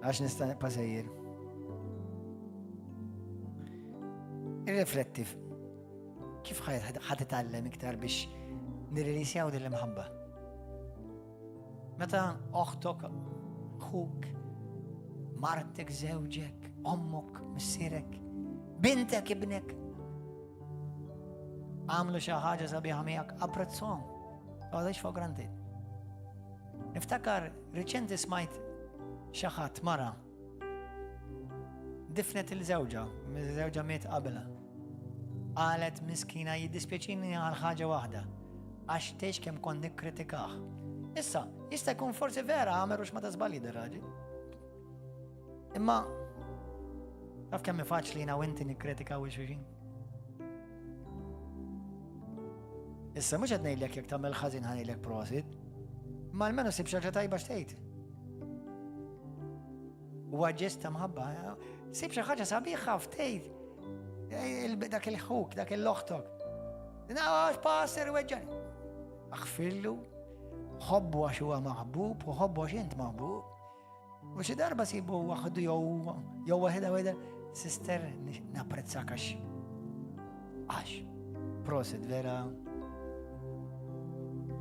A: Għax nista' nibqa' sejjer. Irrifletti kif ħad titgħallem iktar biex nirrilisjaw din l-imħabba. Meta oħtok, ħuk, martek, żewġek, ommok, missierek, bintek, ibnek, għamlu xi ħaġa sabiħa miegħek, apprezzhom. Għadix for granted. Niftakar riċenti smajt xi ħadd mara Difnet il-żewġa, żewġa miet qabilha. Qalet miskina jiddispjaċini għal ħaġa waħda, għax tgħix kemm kont nikkritikah. Issa, jista' jkun forsi vera għamel u ma ta' żbalji dir-raġel. Imma taf kemm faċli jiena u inti nikkritikaw il-xulxin. Issa mhux qed ngħidlek jekk tagħmel ħażin ħanejlek prosit, ma almenu sib xi ħaġa tajba x'tgħid. Huwa ġest ta' mħabba. Sib xi ħaġa sabiħa ftejt. Dak il-ħuk, dak il-loħtok. Naħx passer weġġani. Aħfirlu, ħobbu għax huwa maħbub u ħobbu għax int maħbub. U xi darba sibu waħdu jew jew waħda waħda, sister napprezzak għax. Għax. Prosit vera.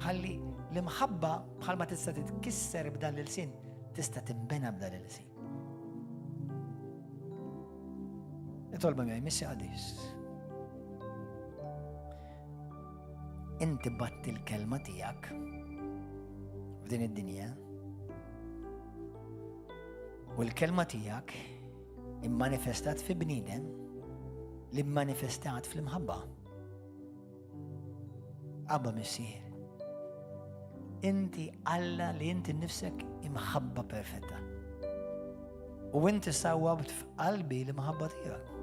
A: Ħalli l-imħabba bħalma tista' titkisser b'dan l-sin tista' tinbena b'dan il-sin. Itolba miegħi, missi qadis. Inti batti l-kelma tiegħek f'din id-dinja u l-kelma tiegħek immanifestat fi bniedem li manifestat fl-imħabba. Abba Missier, inti Alla li inti nifsek imħabba perfetta. U inti sawwabt f'qalbi l-imħabba tiegħek.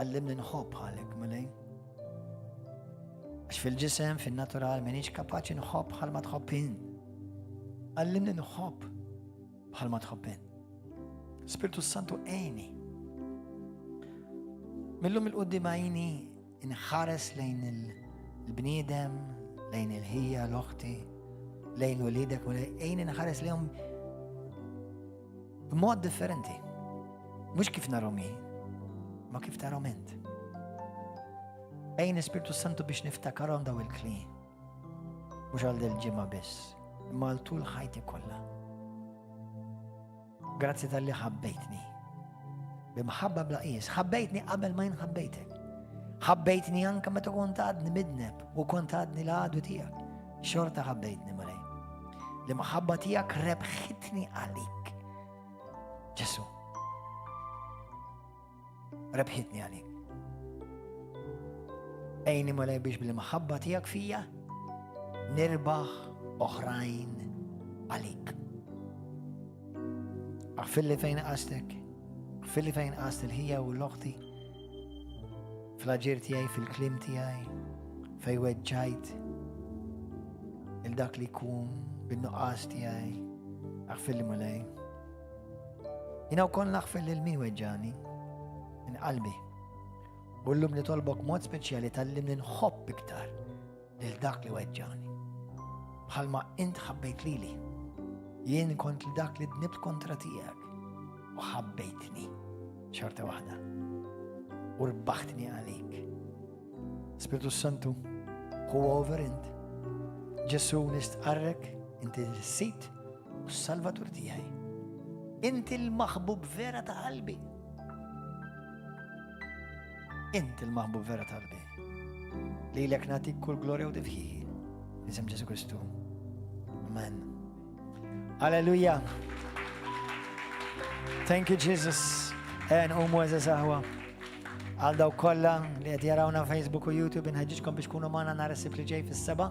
A: Għallimni nħobb bħalek, Mulej. Għax fil-ġisem, fil-natural, minix kapaċi nħobb bħal ma tħobb int. Għallimni nħobb bħal ma tħobb int. Spiritu Santu għini. Millum il-qoddim għini Inħares lejn il-bniedem, lejn il-ħija, l-oħti, lejn ulidek, u lejn inħares lejhom b'mod differenti. Mhux kif narhom jien, ma kif tarhom int. Ejn Ispirtu Santu biex niftakarhom daw il-kliem. Mhux għal dil-ġimgħa biss, imma għal tul ħajti kollha. Grazzi talli ħabbejtni. B'imħabba bla qies, ħabbejtni qabel ma jien ħabbejtek. Ħabbejtni anke meta kont għadni midneb u kont għadni l-għadu tiegħek. Xorta ħabbejtni Mulej. L-imħabba tiegħek rebħitni għalik. Ġesu. Rebħitni għalik. Għinni Mulej biex bil-imħabba tiegħek fija nirbaħ oħrajn għalik. Aħfirli fejn nqastek, aħfirli fejn nqast lil ħija u 'l oħti, fl-aġir tiegħi, fil-kliem tiegħi, fejn weġġajt lil dak li jkun bin-nuqqas tiegħi, aħfirli Mulej. Jiena wkoll naħfer lil min weġġani minn qalbi. U llum nitolbok mod speċjali tgħallimni nħobb iktar lil dak li weġġani. Bħalma int ħabbejt lili. Jien kont li dak li dnibt kontra tiegħek u ħabbejtni xorta waħda. U rbaħtni għalik. Spiritu Santu, hu over int. Ġesu nistqarrek, inti l-Sid u s-Salvatur tiegħi. Inti l-maħbub vera ta' qalbi. Inti l-maħbub vera ta' qalbi. Lilek nagħtik kull glorja u tifħir. F'isem Ġesu Kristu. Amen. Alleluja. Thank you, Jesus. En umu għeżież aħwa. Għal dawk kollha li qed jarawna Facebook u YouTube inħeġġiġkom biex tkunu magħna nhar is-Sibt li ġej fis-7.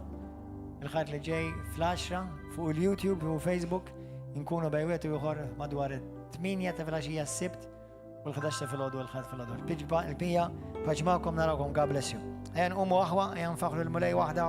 A: Il-Ħadd li ġej fl-10 fuq il-YouTube u Facebook nkunu bejn wieħed u ieħor madwar it-8 ta' filgħaxija s-Sibt u l-11 ta' filgħodu u l-Ħadd filgħodu. Il-pija, paċi magħkom narawkom, God bless you. Ejja nqumu aħwa, ejja nfaħħru l-Mulej waħda.